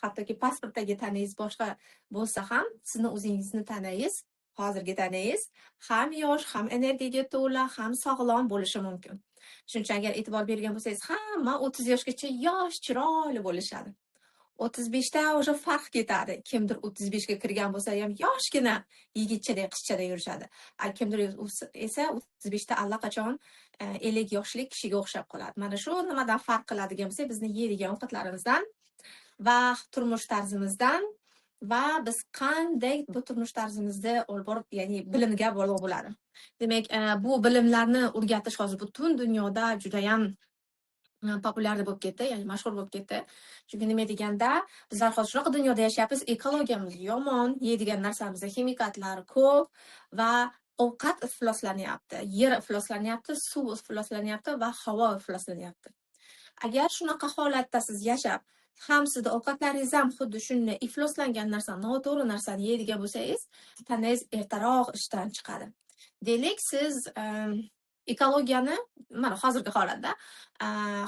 Hattoki pasportdagi tanangiz boshqa bo'lsa ham, sizni o'zingizni tanangiz, hozirgi tanangiz ham yosh, ham energiyaga to'la, ham sog'lom bo'lishi mumkin. Shuning uchun agar e'tibor bergan bo'lsangiz, hamma 30 yoshgacha yosh, chiroyli bo'lishadi. 35 da уже farq ketadi. Kimdir 35 ga kirgan bo'lsa ham yoshgina yigitchaday, qizchaday yurishadi. A kimdir esa 35 da allaqachon 50 yoshlik kishiga o'xshab qoladi. Mana shu nimadan farq qiladigan bo'lsak, bizni yeydigan ovqatlarimizdan va turmush tarzimizdan va biz qanday bu turmush tarzimizni olib borib, ya'ni bilimga bog'liq bo'ladi. Demak, bu bilimlarni o'rgatish hozir butun dunyoda judayam populyar bo'lib ketdi, ya'ni mashhur bo'lib ketdi. Chunki nima deganda, bizlar hozir shunaqa dunyoda yashayapmiz, ekologiyamiz yomon, yeydigan narsamizda ximikatlar ko'p va ovqat ifloslanyapti, yer ifloslanyapti, suv ifloslanyapti va havo ifloslanyapti. Agar shunaqa holatda siz yashab, ham sizni ovqatlaringiz ham xuddi shunday ifloslangan narsani, noto'g'ri narsani yeydigan bo'lsangiz, tanangiz ertaroq ishdan chiqadi. Deylik, siz ekologiyani mana hozirgi holatda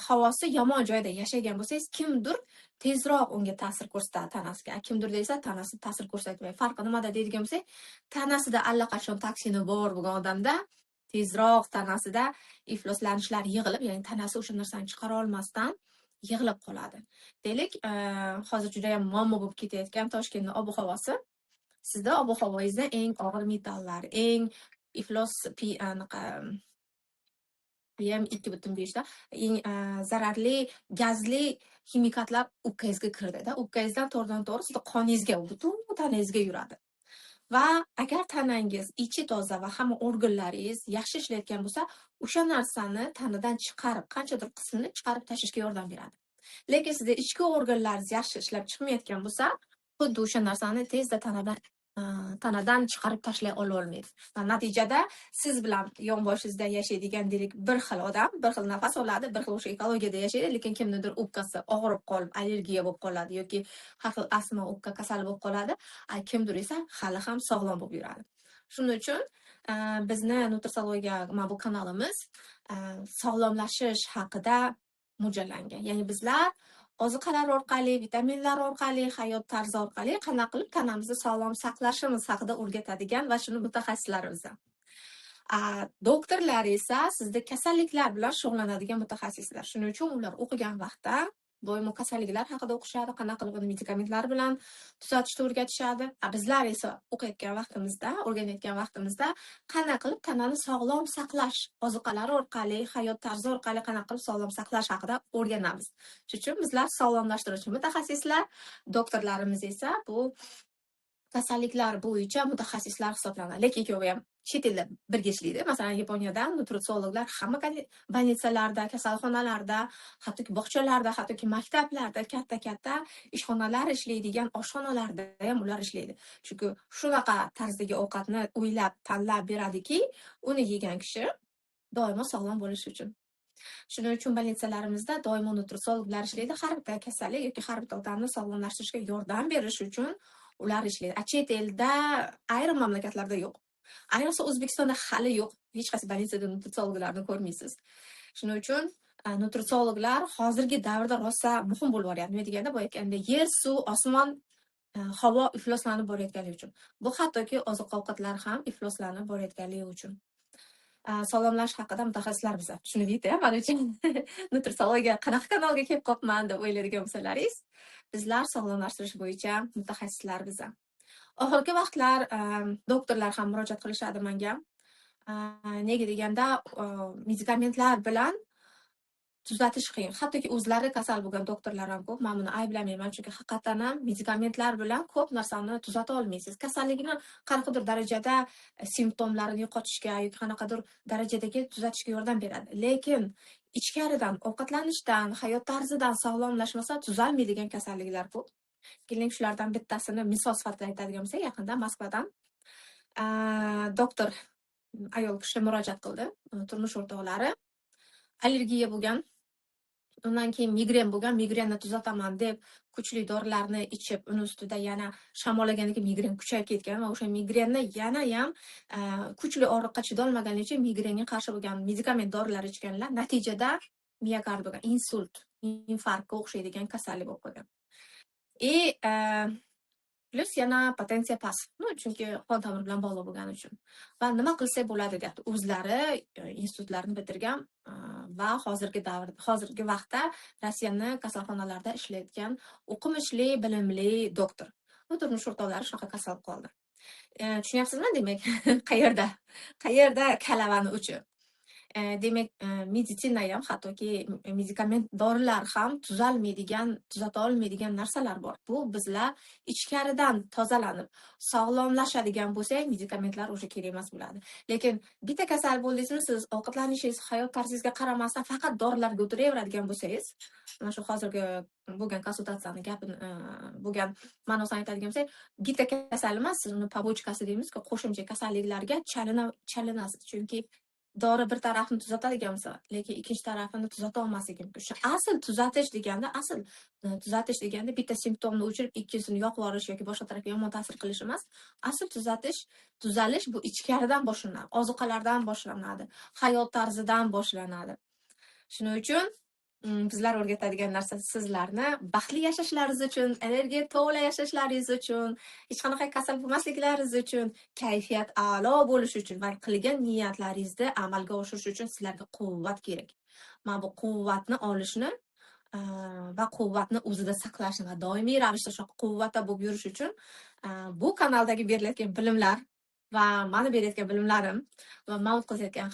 havosi yomon joyda yashagan bo'lsangiz, kimdir tezroq unga ta'sir ko'rsatadi tanasiga, kimdir esa tanasi ta'sir ko'rsatmaydi. Farqi nimada deydigan bo'lsak, tanasida allaqachon toksini bor bo'lgan odamda tezroq tanasida ifloslanishlar yig'ilib, ya'ni tanasi o'sha narsani chiqara olmasdan yig'ilib qoladi. Deylik, hozir juda ham muammo bo'lib ketayotgan Toshkentning ob-havosi. Sizda ob-havoyingizda eng og'ir metallar, eng iflos anaqa PM 2,5 da eng zararli gazli ximikatlar o'pkangizga kirdida. O'pkangizdan to'g'ridan to'g'ri sizni qoningizga, butun tanangizga yuradi. Va agar tanangiz ichi toza va hamma organlaringiz yaxshi ishlayotgan bo'lsa, o'sha narsani tanadan chiqarib, qanchadir qismini chiqarib tashlashga yordam beradi. Lekin sizda ichki organlaringiz yaxshi ishlab chiqmayotgan bo'lsa, xuddi o'sha narsani tezda tanadan chiqarib tashlay ololmaydi. Va natijada siz bilan yonboshingizda yashaydigan, deylik, bir xil odam, bir xil nafas oladi, bir xil o'sha ekologiyada yashaydi, lekin kimnidir o'pkasi og'rib qolib, allergiya bo'lib qoladi yoki har xil astma, o'pka kasali bo'lib qoladi, a kimdir esa hali ham sog'lom bo'lib yuradi. Shuning uchun bizni nutritsologiya mana bu kanalimiz sog'lomlashish haqida mo'ljallangan. Ya'ni bizlar oziqalar orqali, vitaminlar orqali, hayot tarzi orqali qanaqa qilib tanamizni sog'lom saqlashimiz haqida o'rgatadigan va shuni mutaxassislarimiz. Doktorlar esa sizda kasalliklar bilan shug'ullanadigan mutaxassislar. Shuning uchun ular o'qigan vaqtda doimo kasalliklar haqida o'qishadi, qanaqa qilib uni medikamentlar bilan tuzatishni o'rgatishadi. A bizlar esa o'qiyotgan vaqtimizda, o'rganayotgan vaqtimizda qanaqa qilib tanani sog'lom saqlash, oziqalar orqali, hayot tarzi orqali qanaqa qilib sog'lom saqlash haqida o'rganamiz. Shuning uchun bizlar sog'lomlashtiruvchi mutaxassislar, doktorlarimiz esa bu kasalliklar bo'yicha mutaxassislar hisoblanadi. Lekin ikkovi ham chet elda birga ishlaydi. Masalan, Yaponiyada nutritsiologlar hamma больница larda, kasalxonalarda, hattoki bog'chalarda, hattoki maktablarda, katta-katta ishxonalar ishlaydigan oshxonalarda ham ular ishlaydi. Chunki shunaqa tarzdagi ovqatni o'ylab, tanlab beradiki, uni yegan kishi doimo sog'lom bo'lishi uchun. Shuning uchun больница larimizda doimo nutritsiologlar ishlaydi. Har bitta kasallik yoki har bitta odamni sog'lomlashtirishga yordam berish uchun ular ishlaydi. A chet elda, ayrim mamlakatlarda yo'q. Ayniqsa O'zbekistonda hali yo'q. Hech qaysi больница da nutritsiologlarni ko'rmaysiz. Shuning uchun nutritsiologlar hozirgi davrda rosa muhim bo'lib boryapti. Nima deganda, boya aytgandek, yer, suv, osmon, havo ifloslanib borayotganligi uchun. Bu hattoki oziq-ovqatlar ham ifloslanib borayotganligi uchun. Sog'lomlashish haqida mutaxassislar biza. Shuni deydi, mana uchun nutritsiologiya qanaqa kanalga kelib qolibman deb o'ylaydigan bo'lsalaringiz, bizlar sog'lomlashtirish bo'yicha mutaxassislar biza. Oxirgi vaqtlar doktorlar ham murojaat qilishadi menga. Nega deganda, medikamentlar bilan tuzatish qiyin. Hattoki o'zlari kasal bo'lgan doktorlar ham ko'p. Men buni ayblamayman, chunki haqiqatan ham medikamentlar bilan ko'p narsani tuzata olmaysiz. Kasallikni qanaqadir darajada simptomlarini yo'qotishga yoki qanaqadir darajadagi tuzatishga yordam beradi. Lekin ichkaridan, ovqatlanishdan, hayot tarzidan sog'lomlashmasa tuzalmaydigan kasalliklar ko'p. Keling, shulardan bittasini misol sifatida aytadigan bo'lsak, yaqinda Moskvadan doktor ayol kishi murojaat qildi. Turmush o'rtoqlari allergiya bo'lgan, undan keyin migren bo'lgan, migrenni tuzataman deb kuchli dorilarni ichib, uni ustida yana shamollagandan keyin migren kuchayib ketgan va o'sha migrenni yanayam kuchli og'riqqa chidolmaganligi uchun migrenga qarshi bo'lgan medikament dorilar ichganlar, natijada miokard bo'lgan, insult, infarktga o'xshaydigan kasallik bo'lib qolgan. И plyus yana potensiya past. Ну, chunki qon tomir bilan bog'liq bo'lgani uchun. Va nima qilsak bo'ladi deyapti. O'zlari institutlarni bitirgan va hozirgi davr, hozirgi vaqtda Rossiyani kasalxonalarida ishlayotgan o'qimishli, bilimli doktor. Bu turmush o'rtoqlari shunaqa kasal qoldi. Tushunyapsizmi demak, qayerda kalavani uchi? Demak, meditsina ham, hattoki medikament, dorilar ham tuzalmaydigan, tuzata olmaydigan narsalar bor. Bu bizlar ichkaridan tozalanib, sog'lomlashadigan bo'lsak, medikamentlar уже kerak emas bo'ladi. Lekin bitta kasal bo'ldingizmi, siz ovqatlanishingiz, hayot tarzingizga qaramasdan faqat dorilarga o'tiraveradigan bo'lsangiz, mana shu hozirgi bo'lgan konsultatsiyani gapini, bo'lgan ma'nosini aytadigan bo'lsak, bitta kasal emas, siz uni побочка si deymizku, qo'shimcha kasalliklarga chalinasiz. Chunki dori bir tarafini tuzatadigan bo'lsa, lekin ikkinchi tarafini tuzata olmasligi mumkin. Shu asl tuzatish deganda bitta simptomni o'chirib, ikkinchisini yoqib yuborish yoki boshqa tarafga yomon ta'sir qilish emas. Asl tuzatish, tuzalish bu ichkaridan boshlanadi, ozuqalardan boshlanadi, hayot tarzidan boshlanadi. Shuning uchun bizlar o'rgatadigan narsa sizlarni baxtli yashashlaringiz uchun, energiya to'la yashashlaringiz uchun, hech qanaqa kasal bo'lmasliklaringiz uchun, kayfiyat a'lo bo'lishi uchun va qilgan niyatlaringizni amalga oshirish uchun sizlarga quvvat kerak. Mana bu quvvatni olishni va quvvatni o'zida saqlashni va doimiy ravishda shunaqa quvvatda bo'lib yurish uchun bu kanaldagi berilayotgan bilimlar va mani berayotgan bilimlarim va man o'tkazayotgan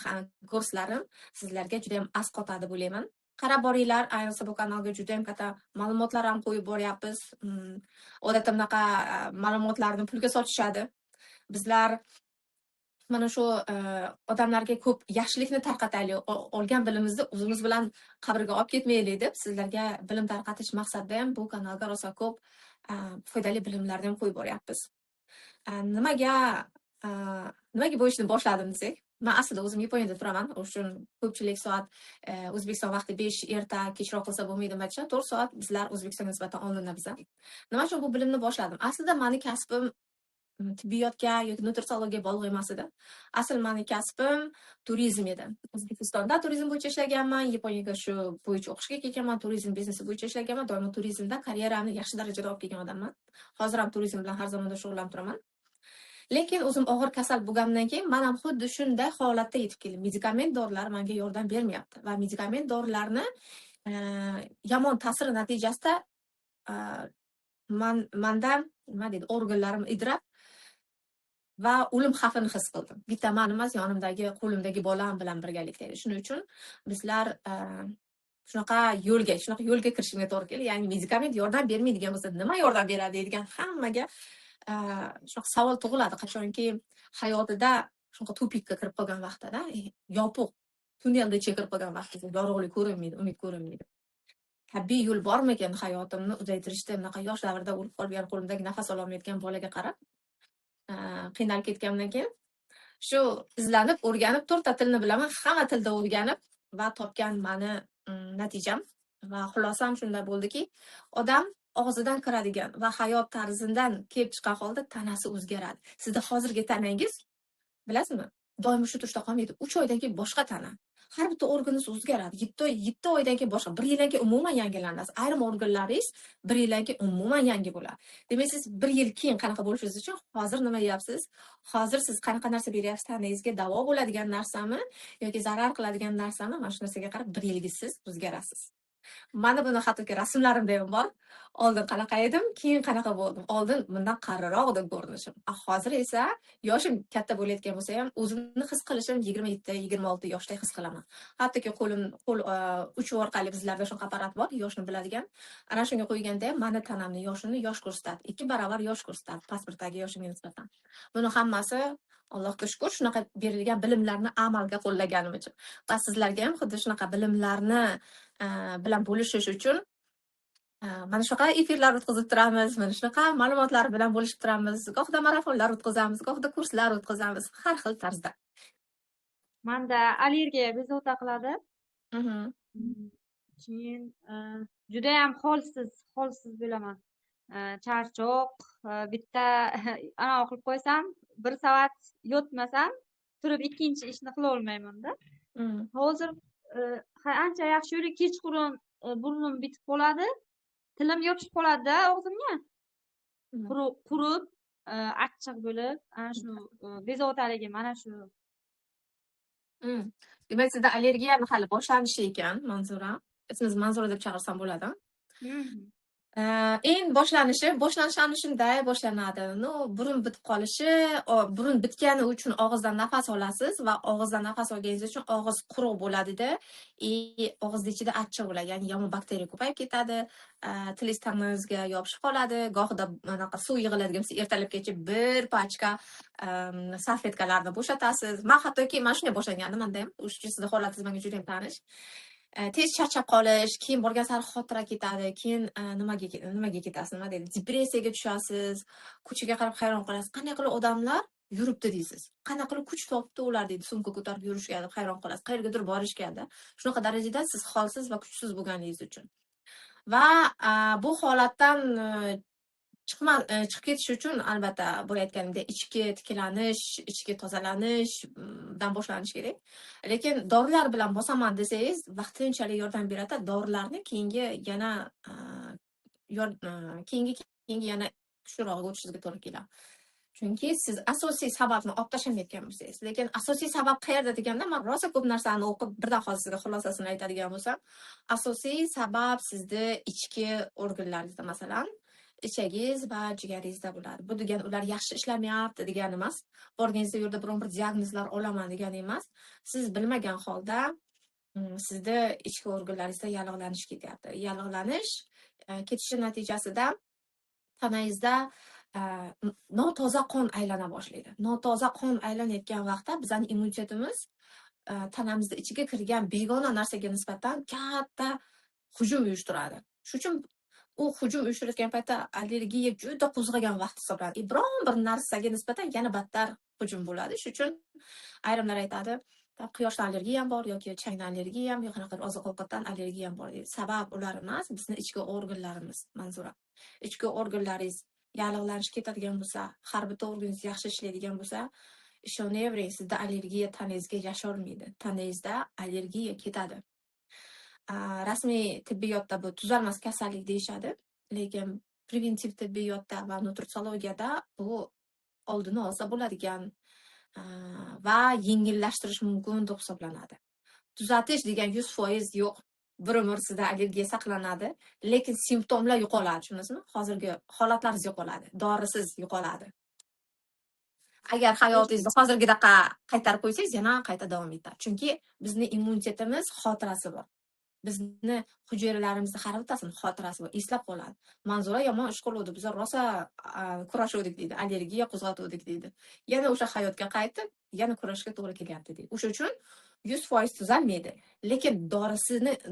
kurslarim sizlarga juda ham asqotadi deb o'ylayman. Qarab boringlar, ayniqsa bu kanalga juda ham katta ma'lumotlar ham qo'yib boryapmiz. Odatda bunaqa ma'lumotlarni pulga sotishadi. Bizlar mana shu odamlarga ko'p yaxshilikni tarqataylik, olgan bilimimizni o'zimiz bilan qabrga olib ketmaylik deb sizlarga bilim tarqatish maqsadida ham bu kanalga rosa ko'p foydali bilimlarni ham qo'yib boryapmiz. Nimaga bu ishni boshladim desak, man aslida o'zim Yaponiyada turaman. O'sha uchun ko'pchilik soat O'zbekiston vaqti 5 erta, kechroq qilsa bo'lmaydi deb aytishadi. 4 soat bizlar O'zbekistonga nisbatan oldinda biz. Nima uchun bu bilimni boshladim? Aslida mani kasbim tibbiyotga yoki nutritsiologiyaga bog'liq emas edi. Asl mani kasbim turizm edi. O'zbekistonda turizm bo'yicha ishlaganman, Yaponiyaga shu bo'yicha o'qishga kelganman, turizm biznesi bo'yicha ishlaganman. Doimo turizmda karyeramni yaxshi darajada olib kelgan odamman. Hozir ham turizm bilan har zamonda shug'ullanib turaman. Lekin o'zim og'ir kasal bo'lganimdan keyin men ham xuddi shunday holatda yetib keldim. Medikament, dorilar menga yordam bermayapti va medikament, dorilarni yomon ta'siri natijasida manda, nima deydi, organlarim idrab va o'lim xavfini his qildim. Bitta man emas, yonimdagi, qo'limdagi bolam bilan birgalikda edi. Shuning uchun bizlar shunaqa yo'lga kirishimga to'g'ri keldi. Ya'ni medikament yordam bermaydigan bo'lsa, nima yordam beradi deydigan hammaga shunaqa savol tug'iladi. Qachonki hayotida shunaqa тупик ka kirib qolgan vaqtida, yopiq tunnelda ichiga kirib qolgan vaqtida yorug'lik ko'rinmaydi, umid ko'rinmaydi. Tabiiy yo'l bormikan hayotimni uzaytirishda, bunaqa yosh davrida o'lib qolgan, qo'limdagi nafas ololmayotgan bolaga qarab qiynalib ketganimdan keyin shu izlanib, o'rganib, to'rtta tilni bilaman, hamma tilda o'rganib va topgan mani natijam va xulosam shunda bo'ldiki, odam og'zidan kiradigan va hayot tarzidan kelib chiqqan holda tanasi o'zgaradi. Sizda hozirgi tanangiz, bilasizmi, doimo shu turishda qolmaydi. 3 oydan keyin boshqa tana. Har bitta organiz o'zgaradi. 7 oy, 7 oydan keyin boshqa, 1 yildan keyin umuman yangilanasiz. Ayrim organlaringiz 1 yildan keyin umuman yangi bo'ladi. Demak, siz 1 yil keyin qanaqa bo'lishingiz uchun hozir nima yeyapsiz? Hozir siz qanaqa narsa beryapsiz tanangizga, davo bo'ladigan narsami yoki zarar qiladigan narsami? Mana shu narsaga qarab 1 yilga siz o'zgarasiz. Mani buni hattoki rasmlarimda ham bor. Oldin qanaqa edim, keyin qanaqa bo'ldim. Oldin bundan qariroq edim ko'rinishim. Hozir esa yoshim katta bo'layotgan bo'lsa ham, o'zimni his qilishim 27, 26 yoshda his qilaman. Hattoki qo'lim, qo'l uchi orqali bizlarda shunaqa apparat bor, yoshni biladigan. Ana shunga qo'yganda ham mani tanamni yoshini yosh ko'rsatadi. 2 barobar yosh ko'rsatadi pasportdagi yoshimga nisbatan. Buni hammasi Allohga shukur, shunaqa berilgan bilimlarni amalga qo'llaganim uchun. Va sizlarga ham xuddi shunaqa bilimlarni bilan bo'lishish uchun mana shunaqa efirlar o'tkazib turamiz, mana shunaqa ma'lumotlar bilan bo'lishib turamiz. Gohida marafonlar o'tkazamiz, gohida kurslar o'tkazamiz, har xil tarzda. Manda allergiya bezovta qiladi. Keyin judayam holsiz bo'laman. Charchoq, bitta anavi qilib qo'ysam, bir soat yotmasam, turib ikkinchi ishni qila olmaymanda. Hozir ancha yaxshi yo'li, kechqurun burnim bitib qoladi. Tilim yopishib qoladi-da og'zimga. Qurib, achchiq bo'lib, ana shu bezovtaligi mana shu. Demak, sizda allergiyani hali boshlanishi ekan, Manzura. Ismingizni Manzura deb chaqirsam bo'ladimi? Mhm. Eng boshlanishi ana shunday boshlanadi. Ну, burun bitib qolishi, burun bitgani uchun og'izdan nafas olasiz va og'izdan nafas olganingiz uchun og'iz quruq bo'ladida и og'izni ichida achchiq bo'ladi, ya'ni yomon bakteriya ko'payib ketadi, tilingiz tanangizga yopishib qoladi, gohida anaqa suv yig'iladigan bo'lsa, ertalabgacha bir pachka salfetkalarni bo'shatasiz. Man hattoki mana shunday boshlangandi menda ham. O'sha uchun sizni holatingiz menga juda ham tanish. Tez charchab qolish, keyin borgan sari xotira ketadi, keyin nimaga ketasiz, nima deydi, depressiyaga tushasiz, ko'chaga qarab hayron qolasiz. Qanday qilib odamlar yuribdi deysiz. Qanaqa qilib kuch topdi ular deydi, sumka ko'tarib yurishga deb hayron qolasiz. Qayergadir borishganda. Shunaqa darajada siz holsiz va kuchsiz bo'lganingiz uchun. Va bu holatdan chiqib ketish uchun albatta boya aytganimdek ichki tiklanish, ichki tozalanish dan boshlanishi kerak. Lekin dorilar bilan bosaman desangiz, vaqtinchalik yordam beradi. Dorilarni keyingi yana keyingi yana kuchlirog'iga o'tishingizga to'g'ri keladi. Chunki siz asosiy sababni olib tashlamayotgan bo'lsangiz, lekin asosiy sabab qayerda deganda, man rosa ko'p narsani o'qib, birdan hozir sizga xulosasini aytadigan bo'lsam, asosiy sabab sizni ichki organlaringizda, masalan, ichagingiz va jigaringizda bo'ladi. Bu degani ular yaxshi ishlamayapti degani emas. Borganingizda u yerda biron bir diagnozlar olaman degani emas. Siz bilmagan holda sizni ichki organlaringizda yallig'lanish ketyapti. Yallig'lanish ketishi natijasida tanangizda notoza qon aylana boshlaydi. Notoza qon aylanayotgan vaqtda bizning immunitetimiz tanamizni ichiga kirgan begona narsaga nisbatan katta hujum uyushtiradi. Shuning uchun u hujum uyushtirayotgan paytda allergiya juda qo'zg'agan vaqt hisoblanadi. И biron bir narsaga nisbatan yana battar hujum bo'ladi. Shuning uchun ayrimlar aytadi, quyoshdan allergiyam bor yoki changdan allergiyam, yo qanaqadir oziq-ovqatdan allergiyam bor deydi. Sabab ular emas, bizni ichki organlarimiz, Manzura. Ichki organlaringiz yallig'lanish ketadigan bo'lsa, har bitta organingiz yaxshi ishlaydigan bo'lsa, ishonavering, sizda allergiya tanangizga yasholmaydi. Tanangizda allergiya ketadi. Rasmiy tibbiyotda bu tuzalmas kasallik deyishadi, lekin preventiv tibbiyotda va nutritsiologiyada bu oldini olsa bo'ladigan va yengillashtirish mumkin deb hisoblanadi. Tuzatish degan 100% yo'q. Bir umr sizda allergiya saqlanadi, lekin simptomlar yo'qoladi, tushundingizmi? Hozirgi holatlaringiz yo'qoladi, dorisiz yo'qoladi. Agar hayotingizni hozirgidaqa qaytarib qo'ysangiz, yana qayta davom etadi. Chunki bizni immunitetimiz xotirasi bor. Bizni hujayralarimizni har bittasini xotirasi bor, eslab qoladi. Manzura yomon ish qiluvdi, biz rosa kurashuvdik deydi, allergiya qo'zg'atuvdik deydi. Yana o'sha hayotga qaytib, yana kurashga to'g'ri kelyapti deydi. O'sha uchun 100% tuzalmaydi, lekin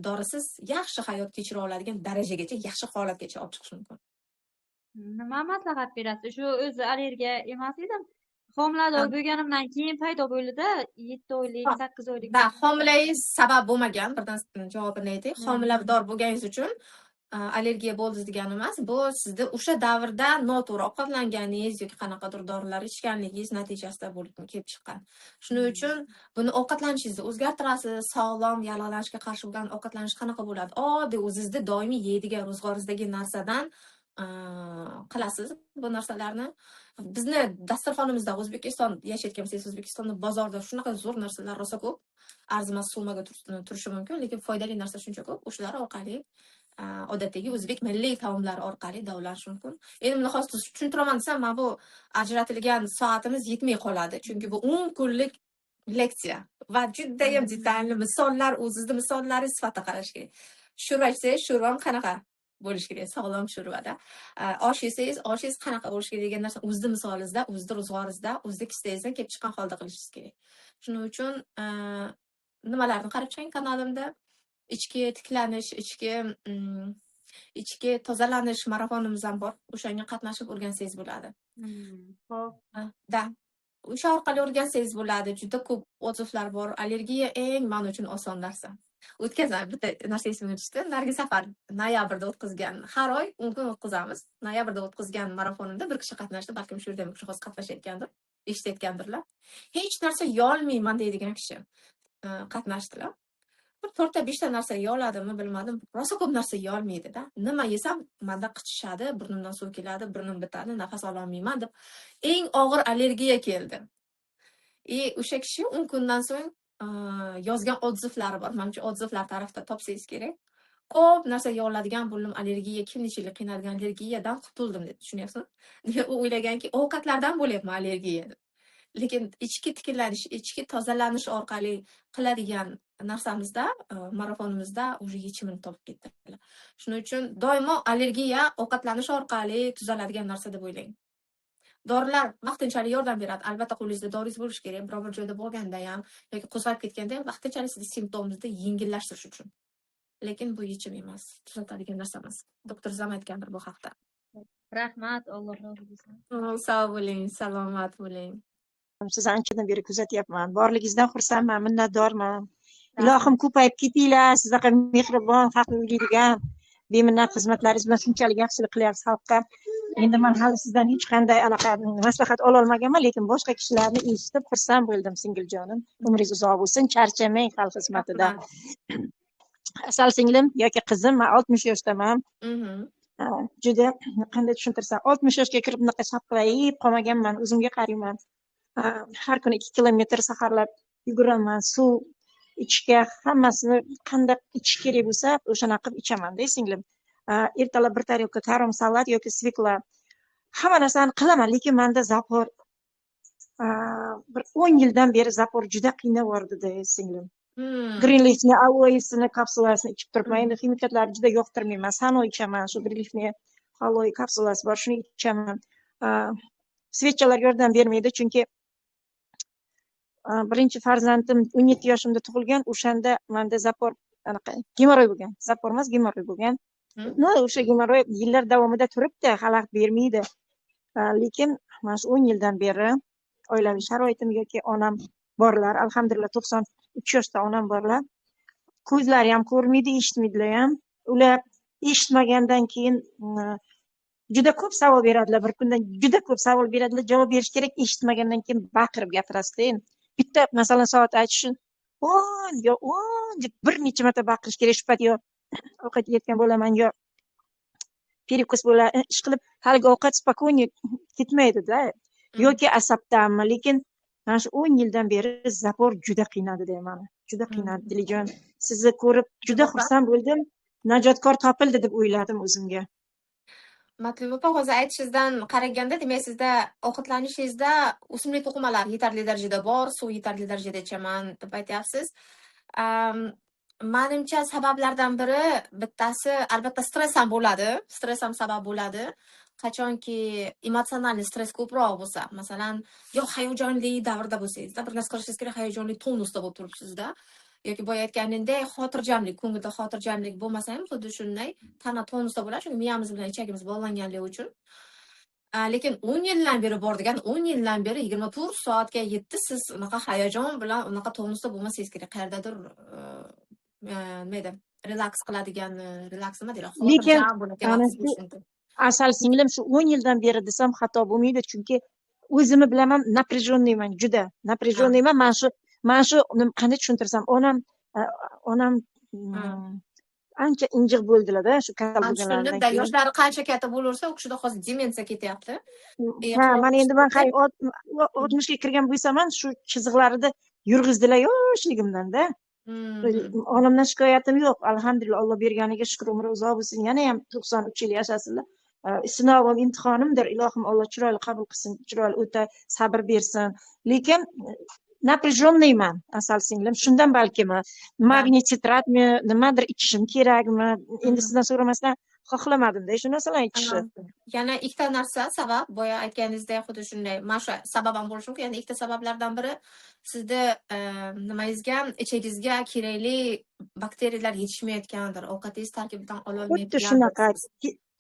dorisiz yaxshi hayot kechira oladigan darajagacha, yaxshi holatgacha olib chiqish mumkin. Nima maslahat berasiz? Shu o'zi allergiya emas edim. Homilador bo'lganimdan keyin paydo bo'ldida, 7 oylik, 8 oylik. Да, homilangiz sabab bo'lmagan, birdan javobini aytay. Homilador bo'lganingiz uchun allergiya bo'ldi degani emas. Bu sizni o'sha davrda noto'g'ri ovqatlanganingiz yoki qanaqadir dorilar ichganligingiz natijasida bo'lib kelib chiqqan. Shuning uchun buni ovqatlanishingizni o'zgartirasiz. Sog'lom, yallig'lanishga qarshi bo'lgan ovqatlanish qanaqa bo'ladi? Oddiy o'zingizni doimiy yeydigan ro'zg'oringizdagi narsadan qilasiz bu narsalarni. Bizni dasturxonimizda O'zbekiston yashayotgan bo'lsangiz, O'zbekistonda bozorda shunaqa zo'r narsalar rosa ko'p. Arzimas summaga turishi mumkin, lekin foydali narsa shuncha ko'p. O'shalar orqali, odatdagi o'zbek milliy taomlari orqali davolanish mumkin. Endi buni hozir tushuntiraman desam, mana bu ajratilgan soatimiz yetmay qoladi. Chunki bu 10 kunlik leksiya va judayam detalli misollar, o'zizni misollari sifatida qarash kerak. Sho'rva ichsangiz, sho'rva ham qanaqa bo'lishi kerak, sog'lom sho'rvada. Osh yesangiz, oshingiz qanaqa bo'lishi kerak degan narsa o'zizni misolingizda, o'zizni ro'zg'oringizda, o'zizni kissangizdan kelib chiqqan holda qilishingiz kerak. Shuning uchun nimalarni qarab chiqing kanalimda. Ichki tiklanish, ichki tozalanish marafonimiz ham bor. O'shanga qatnashib o'rgansangiz bo'ladi. Xo'p. Да. O'sha orqali o'rgansangiz bo'ladi. Juda ko'p отзыв lar bor. Allergiya eng men uchun oson narsa. O'tkazman, bitta narsa esimga tushdi. Narigi safar noyabrda o'tkazgan, har oy 10 kun o'tkazamiz. Noyabrda o'tkazgan marafonimda bir kishi qatnashdi, balkim shu yerda ham kishi hozir qatnashayotgandir, eshitayotgandirlar. Hech narsa yeyolmayman deydigan kishi qatnashdilar. Bir to'rtta, beshta narsa yeya oladimi, bilmadim. Rosa ko'p narsa yeya olmaydi-da. Nima yesam, manda qichishadi, burnimdan suv keladi, burnim bitadi, nafas ololmayman deb eng og'ir allergiya keldi. И o'sha kishi 10 kundan so'ng yozgan отзыв lari bor. Manimcha, отзыв lar tarafda topsangiz kerak. Ko'p narsa yeya oladigan bo'ldim, allergiya, kim necha yil qiynalgan allergiyadan qutuldim deb, tushunyapsizmi? U o'ylaganki, ovqatlardan bo'lyapman allergiya deb. Lekin ichki tiklanish, ichki tozalanish orqali qiladigan narsamizda, marafonimizda уже yechimini topib ketdilar. Shuning uchun doimo allergiya ovqatlanish orqali tuzaladigan narsa deb o'ylang. Dorilar vaqtinchalik yordam beradi. Albatta, qo'lingizda doringiz bo'lishi kerak. Biror bir joyda bo'lganda ham yoki qo'zg'alib ketganda ham vaqtinchalik sizni simptomingizni yengillashtirish uchun. Lekin bu yechim emas, tuzatadigan narsa emas. Doktor ham aytgandir bu haqda. Rahmat, Alloh rozi bo'lsin. Sog' bo'ling, salomat bo'ling. Sizni anchadan beri kuzatyapman. Borligingizdan xursandman, minnatdorman. Ilohim, ko'payib ketinglar. Sizdaqa mehribon, haqni o'ylaydigan, beminnat xizmatlaringiz bilan shunchalik yaxshilik qilyapsiz xalqqa. Endi man hali sizdan hech qanday anaqa maslahat ololmaganman, lekin boshqa kishilarni eshitib xursand bo'ldim, singiljonim. Umringiz uzoq bo'lsin, charchamang xalq xizmatida. Asal singlim yoki qizim, man 60 yoshdaman. Juda qanday tushuntirsam, 60 yoshga kirib bunaqa shapqilayib qolmaganman, o'zimga qarayman. Har kuni 2 kilometr saharlab yuguraman, suv ichishga hammasini qanday ichish kerak bo'lsa, o'shanaqa qilib ichamanda, singlim. Ertalab bir tarelka karom salat yoki свекла, hamma narsani qilaman, lekin manda запор, bir 10 yildan beri запор juda qiynab yubordida, singlim. Greenleafni aloesini kapsulasini ichib turibman. Endi ximikatlarni juda yoqtirmayman. Sano ichaman, shu Greenleafni aloe kapsulasi bor, shuni ichaman. Свеча lar yordam bermaydi, chunki birinchi farzandim 17 yoshimda tug'ilgan, o'shanda manda запор, anaqa gemoroy bo'lgan. Запор emas, gemoroy bo'lgan. Ну, o'sha gemoroy yillar davomida turibdi, xalaqit bermaydi. Lekin mana shu 10 yildan beri oilaviy sharoitim yoki onam borlar, alhamdulillah, 93 yoshda onam borlar. Ko'zlari ham ko'rmaydi, eshitmaydilar ham. Ular eshitmagandan keyin juda ko'p savol beradilar. Bir kunda juda ko'p savol beradilar, javob berish kerak. Eshitmagandan keyin baqirib gapirasizda endi. Bitta, masalan, soat aytish uchun 10 yo 10 deb bir necha marta baqirish kerak. Shu payt yo ovqat yeyotgan bo'laman, yo перекус bo'ladi. Ish qilib haligi ovqat спокойно ketmaydida. Yoki asabdanmi, lekin mana shu 10 yildan beri запор juda qiynadi mani. Juda qiynadi, Dilijon. Sizni ko'rib juda xursand bo'ldim. Najotkor topildi deb o'yladim o'zimga. Matluba opa, hozir aytishingizdan qaraganda, demak, sizda ovqatlanishingizda o'simlik to'qimalari yetarli darajada bor, suv yetarli darajada ichaman deb aytyapsiz. Manimcha, sabablardan biri, bittasi albatta stress ham bo'ladi. Stress ham sabab bo'ladi. Qachonki эмоциональный stress ko'proq bo'lsa, masalan, yo hayajonli davrda bo'lsangizda, bir narsa qilishingiz kerak, hayajonli tonusda bo'lib turibsizda, yoki boya aytganimdek, xotirjamlik, ko'ngilda xotirjamlik bo'lmasa ham xuddi shunday tana tonusda bo'ladi, chunki miyamiz bilan ichagimiz bog'langanligi uchun. Lekin 10 yildan beri bor degan, 10 yildan beri 24 soatga 7 siz unaqa hayajon bilan unaqa tonusda bo'lmasangiz kerak. Qayerdadir nima edi, relaks qiladigan, relaks nima deyiladi, Lekin xotirjam bo'ladigan ana vaqtingiz shu bo'lishi mumkin. Asal singlim, shu 10 yildan beri desam xato bo'lmaydi, chunki o'zimni bilaman, напряженный man, juda напряженный man. Mana shu qanday tushuntirsam, onam ancha injiq bo'ldilarda shu kasal Man bo'lganlaridan tushundimda, keyin. Yoshlari qancha katta bo'laversa, u kishida hozir demensiya ketyapti. Ha, mana endi man 60ga kirgan bo'lsam ham shu chiziqlarida yurg'izdilar yoshligimdanda. Onamdan shikoyatim yo'q, alhamdulillah, Alloh berganiga shukur, umri uzoq bo'lsin, yana ham 93 yil yashasinlar. Sinovim, imtihonimdir, ilohim, Alloh chiroyli qabul qilsin, chiroyli o'ta sabr bersin. Lekin напряженный man, Asal singlim, shundan balkimi, magniy sitratmi, nimadir ichishim kerakmi? Endi sizdan so'ramasdan xohlamadimda shu narsalarni ichishni. Yana ikkita narsa sabab, boya aytganingizdek xuddi shunday, mana shu sabab ham bo'lishi mumkin. Yana ikkita sabablardan biri sizni nimangizga, ichagingizga kerakli bakteriyalar yetishmayotgandir, ovqatingiz tarkibidan Xuddi ololmayotgandir. shunaqa,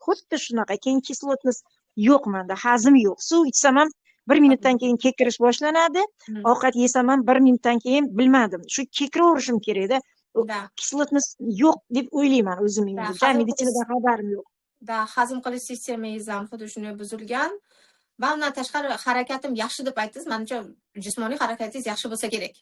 xuddi shunaqa. Keyin кислотность yo'q manda, hazm yo'q. Suv ichsam ham bir minutdan keyin kekirish boshlanadi. Ovqat yesam ham bir minutdan keyin, bilmadim, shu kekiraverishim kerakda. Кислотность yo'q deb o'ylayman o'zim endi. Meditsinadan xabarim yo'q. Да, hazm qilish sistemangiz ham xuddi shunday buzilgan. Va undan tashqari, harakatim yaxshi deb aytdingiz. Manimcha, jismoniy harakatingiz yaxshi bo'lsa kerak.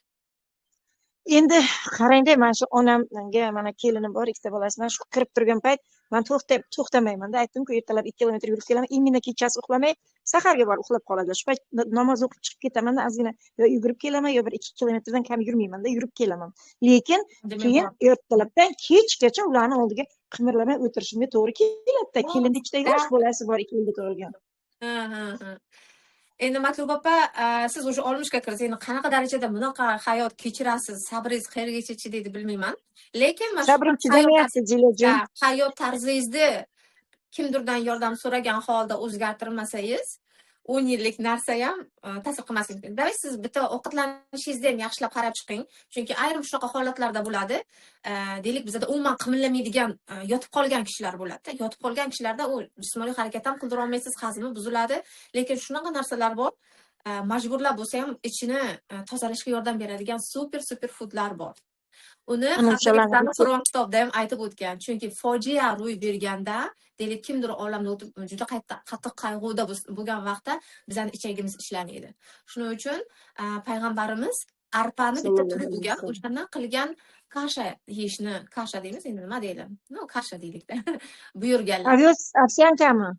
Endi qarangda, mana shu onamga, mana kelinim bor, ikkita bolasi, mana shu kirib turgan payt man to'xtamaymanda, aytdim-ku, ertalab 2 kilometr yurib kelaman, именно kechasi uxlamay, saharga borib uxlab qoladilar. Shu payt namoz o'qib chiqib ketamanda, ozgina yo yugurib kelaman, yo 1-2 kilometrdan kam yurmaymanda, yurib kelaman. Lekin keyin ertalabdan kechgacha ularni oldiga qimirlamay o'tirishimga to'g'ri keladida. Kelinni ikkita yosh bolasi bor, 2 yilda tug'ilgan. Ha. Endi Matluba opa, siz o'sha 60 ga kirsiz, endi qanaqa darajada bunaqa hayot kechirasiz, sabringiz qayergacha chidaydi bilmayman. Lekin mana shu Sabrim chidamayapti, Jilajon. Hayot tarzingizni kimdirdan yordam so'ragan holda o'zgartirmasangiz, 10 yillik narsa ham ta'sir qilmasligi mumkin. Demak, siz bitta ovqatlanishingizni ham yaxshilab qarab chiqing. Chunki ayrim shunaqa holatlarda bo'ladi. Deylik, bizada umuman qimirlamaydigan, yotib qolgan kishilar bo'ladi. Yotib qolgan kishilarda u jismoniy harakat ham qildira olmaysiz, hazmi buziladi. Lekin shunaqa narsalar bor. Majburlab bo'lsa ham ichini tozalashga yordam beradigan super super foodlar bor. Uni Qur'on kitobda ham aytib o'tgan. Chunki fojia ro'y berganda, deylik, kimdir olamdan o'tib, juda qattiq qayg'uda bo'lgan vaqtda bizning ichagimiz ishlamaydi. Shuning uchun payg'ambarimiz arpani bitta turi bo'lgan, o'shandan qilgan kasha yeyishni, kasha deymiz, endi nima deydi? No, kasha deylikda. Buyurganlar. Ovsyankami?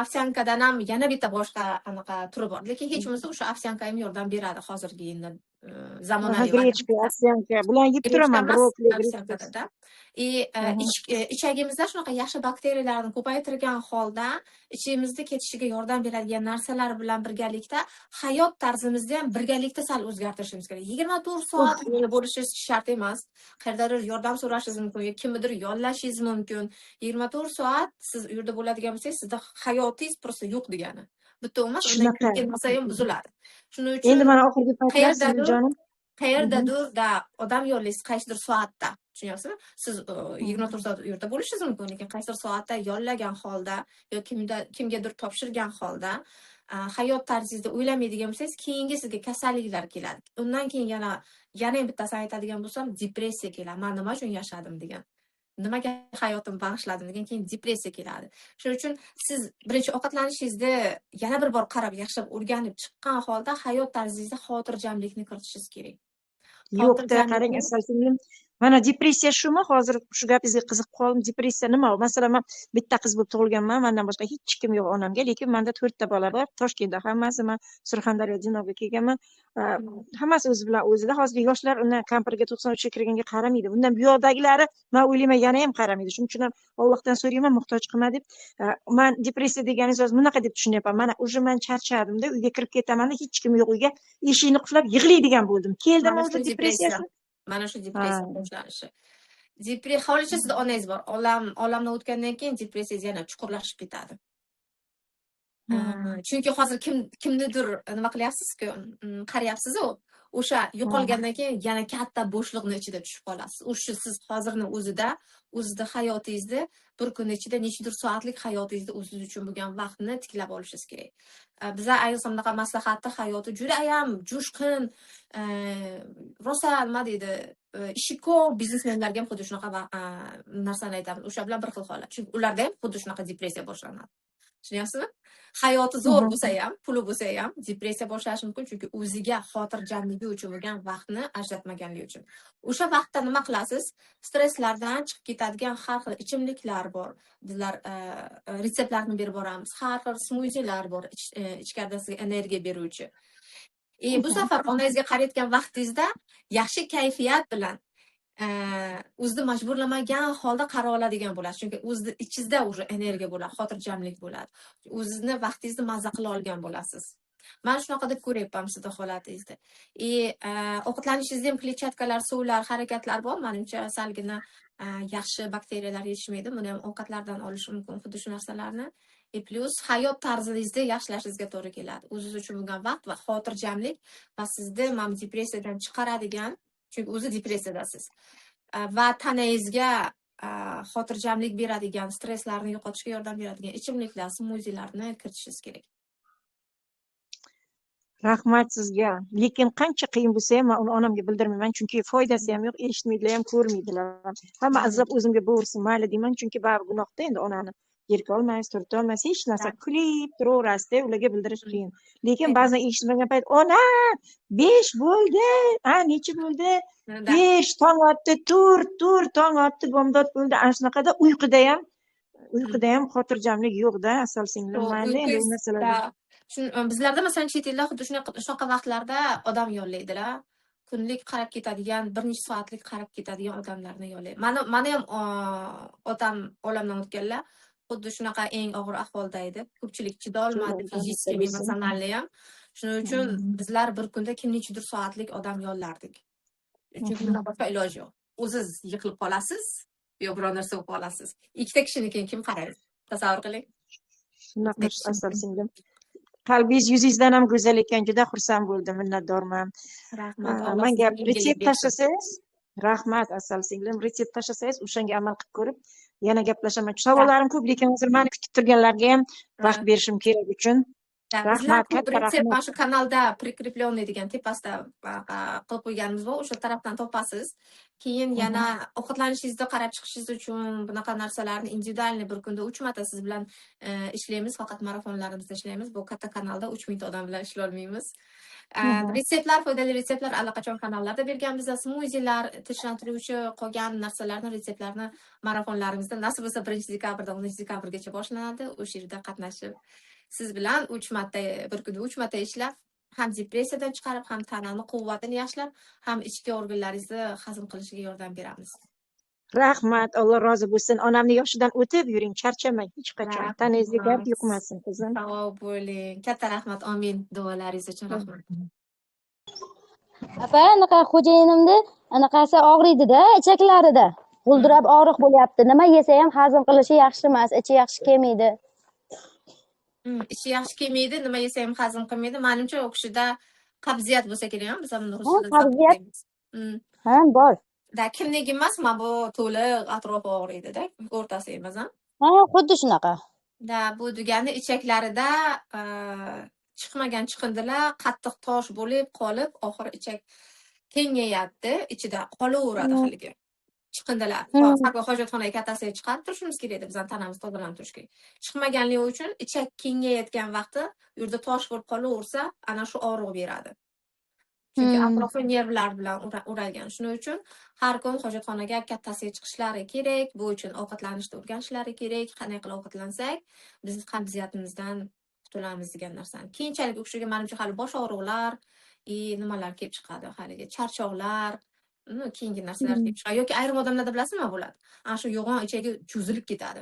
Ovsyankadan ham yana bitta boshqa anaqa turi bor. Lekin hech bo'lmasa o'sha ovsyanka ham yordam beradi hozirgi endi zamonaviy grechka, ovsyanka. Bularni yeb turaman, brokoli, grechka. Ichagimizda shunaqa yaxshi bakteriyalarni ko'paytirgan holda ichimizda ketishiga yordam beradigan narsalar bilan birgalikda hayot tarzimizni ham birgalikda sal o'zgartirishimiz kerak. 24 soat bo'lishi shart emas. Qayerdadir yordam so'rashingiz mumkin yoki kimnidir yollashingiz mumkin. 24 soat siz u yerda bo'ladigan bo'lsangiz, sizda hayotingiz просто yo'q degani. Bitta emas, undan keyin narsa ham buziladi. Shuning uchun endi mana oxirgi paytlar jonim qayerdadir da odam yollaysiz qaysidir soatda. Tushunyapsizmi? Siz 24 soat u yerda bo'lishingiz mumkin, lekin qaysidir soatda yollagan holda yo kimgadir topshirgan holda hayot tarzingizni o'ylamaydigan bo'lsangiz, keyingi sizga kasalliklar keladi. Undan keyin yana bittasini aytadigan bo'lsam, depressiya keladi. Men nima uchun yashadim degan. Nimaga hayotimni bag'ishladim degan, keyin depressiya keladi. Shuning uchun siz birinchi ovqatlanishingizni yana bir bor qarab, yaxshilab o'rganib chiqqan holda hayot tarzingizda xotirjamlikni kiritishingiz kerak. Yo'q-da, qarang, asal singlim, mana depressiya shumi? Hozir shu gapingizga qiziqib qoldim. Depressiya nima? Masalan, men bitta qiz bo'lib tug'ilganman, mendan boshqa hech kim yo'q onamga, lekin menda 4 ta bola bor. Toshkentda hammasi, men Surxondaryo Dinoga kelganman. Hammasi o'zi bilan o'zida. Hozirgi yoshlar uni kampirga 93 ga kirganga qaramaydi. Bundan bu yoqdagilari, men o'ylayman, yana ham qaramaydi. Shuning uchun ham Allohdan so'rayman, muhtoj qilma deb. Men depressiya deganingiz hozir bunaqa deb tushunyapman. Mana уже men charchadimda, uyga kirib ketaman-da, hech kim yo'q uyga, eshikni qulflab yig'laydigan bo'ldim. Keldimi o'zi depressiyasi? Mana shu depressiya boshlanishi. Holicha sizda onangiz bor. Olamdan o'tgandan keyin depressiyangiz yana chuqurlashib ketadi. Chunki hozir kimnidir nima qilyapsiz-ku, qarayapsiz-u, o'sha yo'qolgandan keyin yana katta bo'shliqni ichida tushib qolasiz. O'sha siz hozirni o'zida hayotingizda bir kun ichida nechidir soatlik hayotingizda o'zingiz uchun bo'lgan vaqtni tiklab olishingiz kerak. Biza ayniqsa bunaqa maslahatda hayoti juda ham jo'shqin, rosa nima deydi, ishi ko'p biznesmenlarga ham xuddi shunaqa narsani aytamiz. O'sha bilan bir xil holat. Chunki ularda ham xuddi shunaqa depressiya boshlanadi. Tushunyapsizmi? Hayoti zo'r bo'lsa ham, puli bo'lsa ham depressiya boshlashi mumkin, chunki o'ziga xotirjamligi uchun bo'lgan vaqtni ajratmaganligi uchun. O'sha vaqtda nima qilasiz? Stresslardan chiqib ketadigan har xil ichimliklar bor. Bizlar retseptlarni berib boramiz. Har xil smuzilar bor, ichkarida sizga energiya beruvchi. Bu safar onangizga qarayotgan vaqtingizda yaxshi kayfiyat bilan o'zini majburlamagan holda qara oladigan bo'lasiz. Chunki o'zini ichingizda уже energiya bo'ladi, xotirjamlik bo'ladi. O'zizni vaqtingizni mazza qila olgan bo'lasiz. Men shunaqa deb ko'ryapman sizni holatingizda. Ovqatlanishingizda ham kletchatkalar, suvlar, harakatlar bor. Menimcha salgina yaxshi bakteriyalar yetishmaydi. Buni ham ovqatlardan olish mumkin, xuddi shu narsalarni. Plus hayot tarzingizni yaxshilashingizga to'g'ri keladi. O'zingiz uchun bo'lgan vaqt va xotirjamlik va sizni mana depressiyadan chiqaradigan, chunki o'zi depressiyadasiz. Va tanangizga xotirjamlik beradigan, stresslarni yo'qotishga yordam beradigan ichimliklar, smuzilarni kiritishingiz kerak. Rahmat sizga. Lekin qancha qiyin bo'lsa ham men uni onamga bildirmayman, chunki foydasi ham yo'q, eshitmaydilar ham, ko'rmaydilar ham. Hamma azob o'zimga bo'lsin, mayli deyman, chunki baribir gunohda endi onani Jerka olmaysiz, turtolmaysiz, hech narsa, kulib turaverasizda, ularga bildirish qiyin. Lekin ba'zan eshitmagan payt, ona, 5 bo'ldi, a, necha bo'ldi? 5, tong otdi, tur, tur, tong otdi, bomdod bo'ldi. Ana shunaqada uyqudayam xotirjamlik yo'qda, Asal singlim, mayli endi u narsalarga. Bizlarda, masalan, chet elda xuddi shunaqa vaqtlarda odam yollaydilar. Kunlik qarab ketadigan, bir necha soatlik qarab ketadigan odamlarni yollaydi. Mani ham otam olamdan o'tganlar, xuddi shunaqa eng og'ir ahvolda edi. Ko'pchilik chidolmadi, физически, эмоционально ham. Shuning uchun bizlar bir kunda kim nechidir soatlik odam yollardik. Chunki bundan boshqa iloj yo'q. O'ziz yiqilib qolasiz, yo biror narsa bo'lib qolasiz. Ikkita kishini keyin kim qaraydi? Tasavvur qiling. Shunaqa, Asal singlim. Qalbingiz yuzingizdan ham go'zal ekan, juda xursand bo'ldim, minnatdorman. Rahmat. Alloh Manga sizga retsept bersin. tashlasangiz, rahmat, Asal singlim, retsept tashlasangiz, o'shanga amal qilib ko'rib, yana gaplashaman. Savollarim ko'p, lekin hozir mani kutib turganlarga ham vaqt berishim kerak uchun. Bizlar Rahmat, ko'p katta retsept rahmat. mana shu kanalda прикрепленный degan tepasida qilib qo'yganimiz bor, o'sha tarafdan topasiz. Keyin yana ovqatlanishingizni qarab chiqishingiz uchun bunaqa narsalarni индивидуальный bir kunda 3 marta siz bilan ishlaymiz, faqat marafonlarimizda ishlaymiz. Bu katta kanalda 3000 ta odam bilan ishlolmaymiz. Retseptlar, foydali retseptlar allaqachon kanallarda berganmiz. Smuzilar, tinchlantiruvchi qolgan narsalarni, retseptlarni marafonlarimizda nasib bo'lsa 1 dekabrdan 10 dekabrgacha boshlanadi. O'sha yerda qatnashib, siz bilan 3 marta, bir kunda 3 marta ishlab, ham depressiyadan chiqarib, ham tanani quvvatini yaxshilab, ham ichki organlaringizni hazm qilishiga yordam beramiz. Rahmat, Alloh rozi bo'lsin. Onamni yoshidan o'tib yuring, charchamang hech qachon. Tanangizga dard Rahmat. yuqmasin, qizim. Sog' bo'ling. Katta rahmat. Omin. Duolaringiz uchun rahmat. Opa, anaqa xo'jayinimni anaqasi og'riydida, ichaklarida. G'uldirab og'riq bo'lyapti. Nima yesa ham hazm qilishi yaxshi emas, ichi yaxshi kelmaydi. Ichi yaxshi kelmaydi, nima yesa ham hazm qilmaydi. Manimcha, u kishida qabziyat bo'lsa kerak, biz ham buni rus Ha, tilida qabziyat. deymiz. Ha, bor. Да, kimniki emas, mana bu to'liq atrofi og'riydi-da, o'rtasi emas, a? Ha, xuddi shunaqa. Да, bu degani ichaklarida chiqmagan chiqindilar qattiq tosh bo'lib qolib, oxiri ichak kengayapti, ichida qolaveradi haligi chiqindilar. Har bir hojatxonaga kattasiga chiqarib turishimiz kerak edi, bizani tanamiz tozalanib turishi kerak. Chiqmaganligi uchun ichak kengayotgan vaqti u yerda tosh bo'lib qolaversa, ana shu og'riq beradi. Chunki atrofi nervlar bilan o'ralgan. Shuning uchun har kun hojatxonaga kattasiga chiqishlari kerak. Bu uchun ovqatlanishni o'rganishlari kerak. Qanday qilib ovqatlansak, biz qabziyatimizdan qutulamiz degan narsani. Keyinchalik u kishiga, manimcha, hali bosh og'riqlar и nimalar kelib chiqadi, haligi charchoqlar, ну, keyingi narsalar kelib chiqadi. Yoki ayrim odamlarda, bilasizmi, nima bo'ladi? Ana shu yo'g'on ichagi cho'zilib ketadi.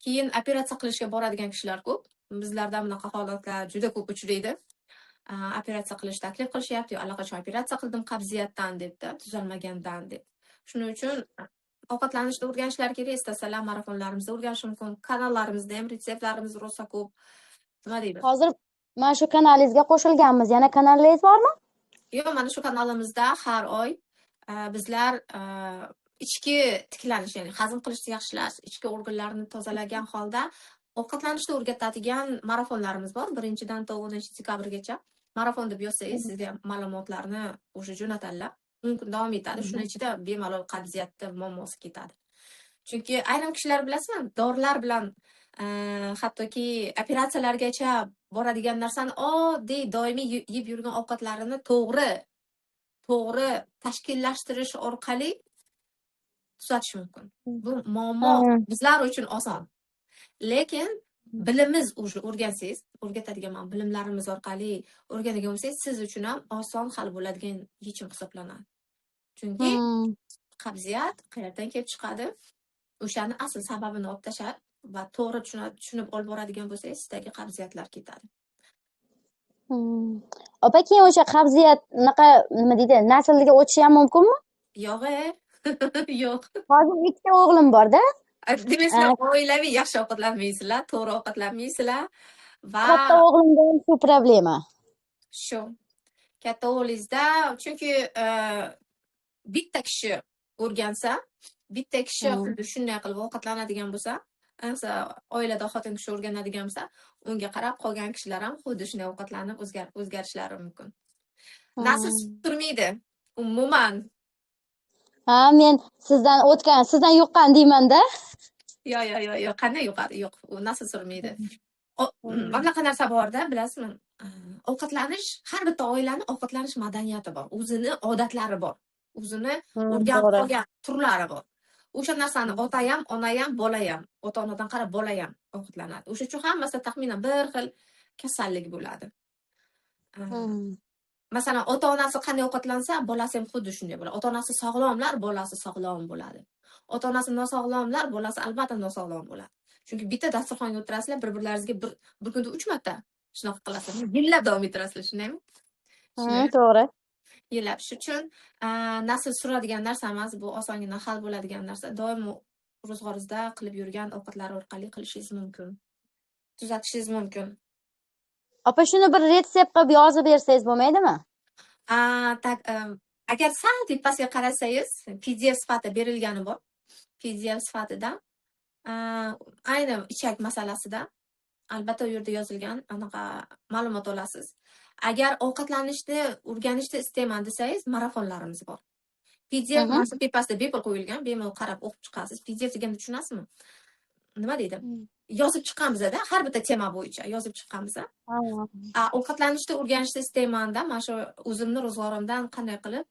Keyin operatsiya qilishga boradigan kishilar ko'p. Bizlarda bunaqa holatlar juda ko'p uchraydi. Operatsiya qilish taklif qilishyapti, yo allaqachon operatsiya qildim qabziyatdan debda, tuzalmagandan deb. Shuning uchun ovqatlanishni o'rganishlari kerak. Istasalar, marafonlarimizda o'rganish mumkin. Kanallarimizda ham retseptlarimiz rosa ko'p. Nima deymiz? Hozir mana shu kanalingizga qo'shilganmiz. Yana kanalingiz bormi? Yo'q, mana shu kanalimizda har oy bizlar ichki tiklanish, ya'ni hazm qilishni yaxshilash, ichki organlarni tozalagan holda ovqatlanishni o'rgatadigan marafonlarimiz bor. 1-dan to 10 dekabrgacha marafon deb yozsangiz, sizga ma'lumotlarni o'sha jo'natadilar. 10 kun davom etadi. Shuni ichida bemalol qabziyatni muammosi ketadi. Chunki ayrim kishilar, bilasizmi, dorilar bilan hattoki operatsiyalargacha boradigan narsani oddiy doimiy yeb yurgan ovqatlarini to'g'ri tashkillashtirish orqali tuzatish mumkin. Bu muammo bizlar uchun oson. Lekin bilimiz уже o'rgansangiz, o'rgatadigan mana bilimlarimiz orqali o'rganadigan bo'lsangiz, siz uchun ham oson hal bo'ladigan yechim hisoblanadi. Chunki qabziyat qayerdan kelib chiqadi? O'shani asl sababini olib tashlab va to'g'ri tushunib olib boradigan bo'lsangiz, sizdagi qabziyatlar ketadi. Opa, keyin o'sha qabziyat unaqa, nima deydi, naslga o'tishi ham mumkinmi? Yo'q, yo'q. Hozir ikkita o'g'lim borda. Demak, sizlar oilaviy yaxshi ovqatlanmaysizlar, to'g'ri ovqatlanmaysizlar va Katta o'g'limda ham shu problema. Shu. Katta o'g'lingizda, chunki bitta kishi o'rgansa, bitta kishi xuddi shunday qilib ovqatlanadigan bo'lsa, ayniqsa oilada xotin kishi o'rganadigan bo'lsa, unga qarab qolgan kishilar ham xuddi shunday ovqatlanib o'zgarishlari mumkin. Nasl surmaydi umuman. Ha, men sizdan o'tgan, sizdan yuqqan deymanda. Yo'q, yo'q, yo'q, yo'q. Qanday yuqadi? Yo'q, u nasl surmaydi. Mana bunaqa narsa borda, bilasizmi? Ovqatlanish, har bitta oilani ovqatlanish madaniyati bor. O'zini odatlari bor. O'zini o'rganib qolgan turlari bor. O'sha narsani ota ham, ona ham, bola ham, ota-onadan qarab bola ham ovqatlanadi. O'sha uchun hammasida taxminan bir xil kasallik bo'ladi. Masalan, ota-onasi qanday ovqatlansa, bolasi ham xuddi shunday bo'ladi. Ota-onasi sog'lomlar, bolasi sog'lom bo'ladi. Ota-onasi nosog'lomlar, bolasi albatta nosog'lom bo'ladi. Chunki bitta dasturxonga o'tirasizlar, bir-birlaringizga bir kunda 3 marta shunaqa qilasizlar. Yillab davom ettirasizlar, shundaymi? Shunday. To'g'ri. Yillab. Shuning uchun nasl suradigan narsa emas, bu osongina hal bo'ladigan narsa. Doimo ro'zg'oringizda qilib yurgan ovqatlar orqali qilishingiz mumkin. Tuzatishingiz mumkin. Opa, shuni bir retsept qilib yozib bersangiz bo'lmaydimi? Так, agar sal tepasiga qarasangiz, PDF sifatida berilgani bor. PDF sifatida ayni ichak masalasida albatta u yerda yozilgan anaqa ma'lumot olasiz. Agar ovqatlanishni o'rganishni istayman desangiz, marafonlarimiz bor. PDF mana shu tepasida bepul qo'yilgan, bemalol qarab o'qib chiqasiz. PDF deganda tushunasizmi? Nima deydi? Yozib chiqqanmiz-da, har bitta tema bo'yicha yozib chiqqanmiz. Ovqatlanishni o'rganishni istaymanda, mana shu o'zimni ro'zg'orimdan qanday qilib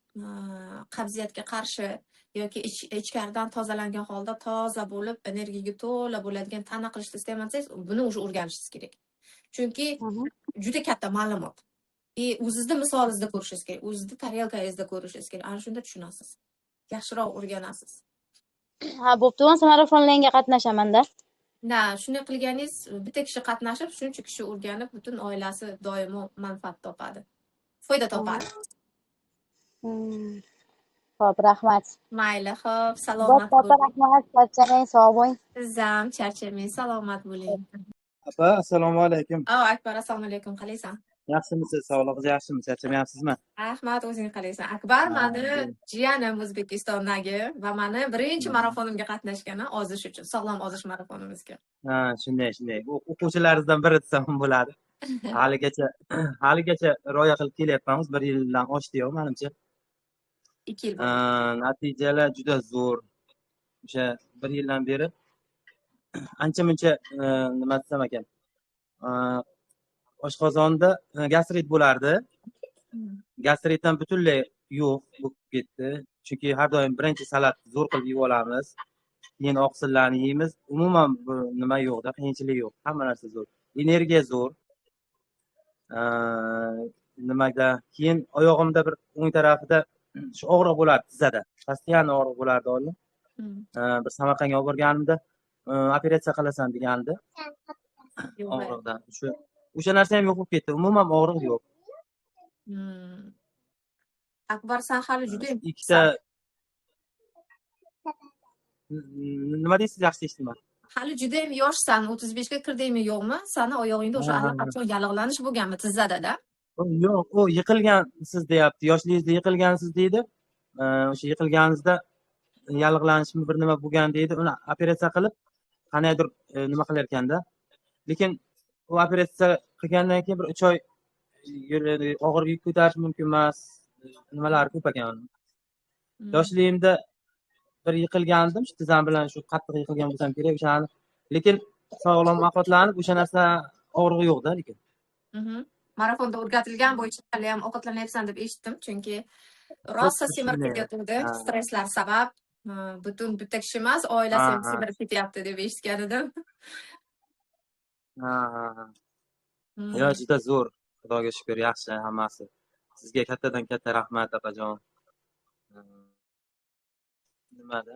qabziyatga qarshi yoki ichkaridan tozalangan holda toza bo'lib, energiyaga to'la bo'ladigan tana qilishni istayman desangiz, buni уже o'rganishingiz kerak. Chunki juda katta ma'lumot. И o'zizni misolingizda ko'rishingiz kerak, o'zizni tarelkangizda ko'rishingiz kerak. Ana shunda tushunasiz. Yaxshiroq o'rganasiz. Ha, bo'pti, bo'lmasa marafonlarga qatnashamanda. Na, shunday qilganingiz, bitta kishi qatnashib, shuncha kishi o'rganib, butun oilasi doimo manfaat topadi. Foyda topadi. Xo'p, rahmat. Mayli, xo'p, salomat Bo'pti, opa, bo'ling. Rahmat. Charchamang, sog' bo'ling. Siz ham charchamang, salomat bo'ling. Opa, assalomu alaykum. O, Akbar, assalomu alaykum, qalaysan? Yaxshimisiz? Sog'lig'ingiz yaxshimi? Charchamayapsizmi? Rahmat, o'zing qalaysan? Akbar mani jiyanim O'zbekistondagi va mani birinchi marafonimga qatnashgani ozish uchun, sog'lom ozish marafonimizga. Ha, shunday, shunday. O'quvchilaringizdan biri desam ham bo'ladi. Haligacha rioya qilib kelyapmiz. Bir yildan oshdi-yu, menimcha. 2 yil Ha, natijalar juda zo'r. O'sha bir yildan beri ancha-muncha, nima desam ekan, oshqozonda gastrit bo'lardi. Gastritdan butunlay yo'q bo'lib ketdi. Chunki har doim birinchi salat zo'r qilib yeb olamiz. Keyin oqsillarni yeymiz. Umuman bu nima yo'qda, qiyinchilik yo'q. Hamma narsa zo'r. Energiya zo'r. Nimada keyin oyog'imda bir o'ng tarafida shu og'riq bo'lardi tizzada. Постоянно og'riq bo'lardi oldin. Bir Samarqandga olib borganimda, operatsiya qilasan degandi. Yo'q. Og'riqdan. O'sha o'sha narsa ham yo'q bo'lib ketdi. Umuman og'riq yo'q. Akbar, san hali juda Ikkita nima deysiz, yaxshi eshitmadim. Hali judayam yoshsan, 35 ga kirdingmi yo'qmi? Sani oyog'ingda o'sha allaqachon yallig'lanish bo'lganmi tizzada-da? Yo'q, u yiqilgansiz deyapti. Yoshligingizda yiqilgansiz deydi. O'sha yiqilganingizda yallig'lanishmi bir nima bo'lgan deydi. Uni operatsiya qilib, qandaydir nima qilarkanda. Lekin u operatsiya qilgandan keyin bir 3 oy og'ir yuk ko'tarish mumkin emas. Nimalari ko'p ekan. Yoshligimda bir yiqilgandim, shu tizzam bilan shu qattiq yiqilgan bo'lsam kerak o'shani. Lekin sog'lom ovqatlanib, o'sha narsa og'rig'i yo'qda lekin. Marafonda o'rgatilgan bo'yicha hali ham ovqatlanyapsan deb eshitdim, chunki rosa Xuddi semirib shunday. ketayotgandi, stresslar sabab. Butun bitta kishi emas, oilasi ham semirib ketyapti deb eshitgan edim. Ha, ha, ha. Yo'q, juda zo'r. Xudoga shukr, yaxshi hammasi. Sizga kattadan katta rahmat, opajon. Nimada?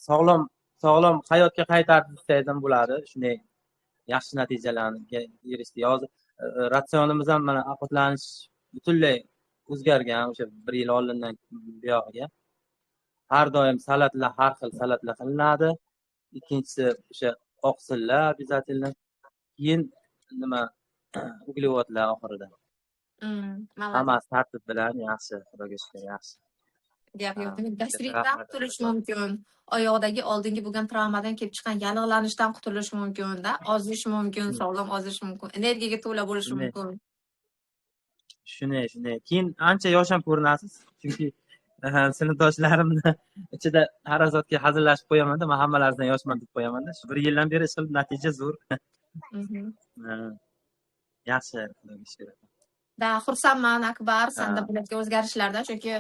Sog'lom hayotga qaytardi desangiz ham bo'ladi. Shunday yaxshi natijalarga erishdik. Hozir ratsionimiz ham mana ovqatlanish butunlay o'zgargan o'sha bir yil oldindan buyog'iga. Har doim salatlar, har xil salatlar qilinadi. Ikkinchisi o'sha oqsillar обязательно. Keyin nima uglevodlar oxirida. Молодец. Hammasi tartib bilan yaxshi, Xudoga shukr, yaxshi. Gap yo'q. Demak, gastritdan Rahmat. qutulish mumkin. Oyoqdagi oldingi bo'lgan travmadan kelib chiqqan yallig'lanishdan qutulish mumkin-da. Ozish mumkin, sog'lom ozish mumkin, energiyaga to'la bo'lish mumkin. Shunday, shunday. Keyin ancha yosh ham ko'rinasiz, chunki Sinfdoshlarimni ichida harasatga hazillashib qo'yamanda, man hammalaridan yoshman deb qo'yamanda. Shu bir yildan beri ish qilib natija zo'r. Yaxshi, Xudoga shukur. Да, xursandman, Akbar, sanda bo'layotgan o'zgarishlardan, chunki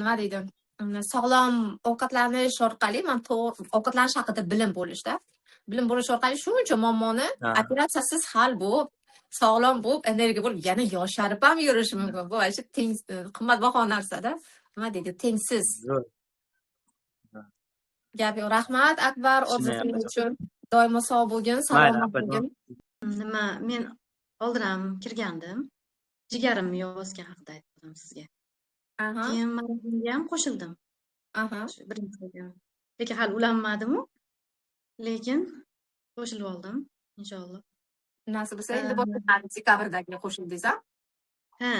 nima deydi, sog'lom ovqatlanish orqali, man to'g'ri ovqatlanish haqida bilim bo'lishda, bilim bo'lish orqali shuncha muammoni operatsiyasiz hal bo'lib, sog'lom bo'lib, energiya bo'lib, yana yosharib ham yurishi mumkin. Bu вообще teng qimmatbaho narsada, nima deydi, tengsiz. Zo'r. Gap yo'q. Rahmat, Akbar, Shunday, отзыв ing opajon. uchun. Doimo sog' bo'lgin, Mayli, salomat opajon. bo'lgin. Nima, men oldin ham kirgandim. Jigarim yog' bosgan haqida aytdim sizga. Keyin marafonga ham qo'shildim. Shu birinchi bo'lgan. Lekin hali ulanmadimu. Lekin qo'shilib oldim, inshaalloh. Nasib bo'lsa, endi boshlanadi, dekabrdagi qo'shildingiz, a? Ha.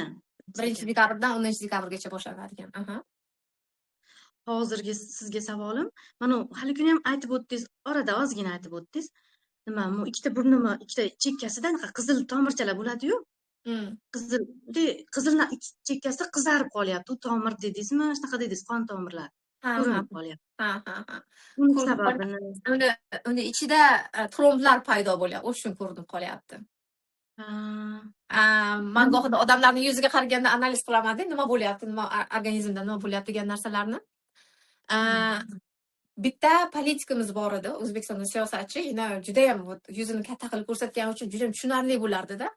1 dekabrdan 10 dekabrgacha boshlanadigan. Aha. Hozirgi sizga savolim, mana hali kuni ham aytib o'tdingiz, orada ozgina aytib o'tdingiz. Nima, bu ikkita burnimi, ikkita chekkasida anaqa qizil tomirchalar bo'ladi-yu. Qizil, qizil ikki chekkasi qizarib qolyapti. U tomir dedingizmi? Shunaqa dedingiz, qon tomirlar. Ha. Ko'rinib qolyapti. Ha, ha, ha. Uni Ko'rinib sababini. Uni ichida tromblar paydo bo'lyapti. O'sha uchun ko'rinib qolyapti. Ha. Man gohida odamlarning yuziga qaraganda analiz qilaman-da, nima bo'lyapti, nima organizmda nima bo'lyapti degan narsalarni. Bitta politikamiz bor edi, O'zbekistonda siyosatchi, yana judayam вот yuzini katta qilib ko'rsatgani uchun judayam tushunarli bo'lardida.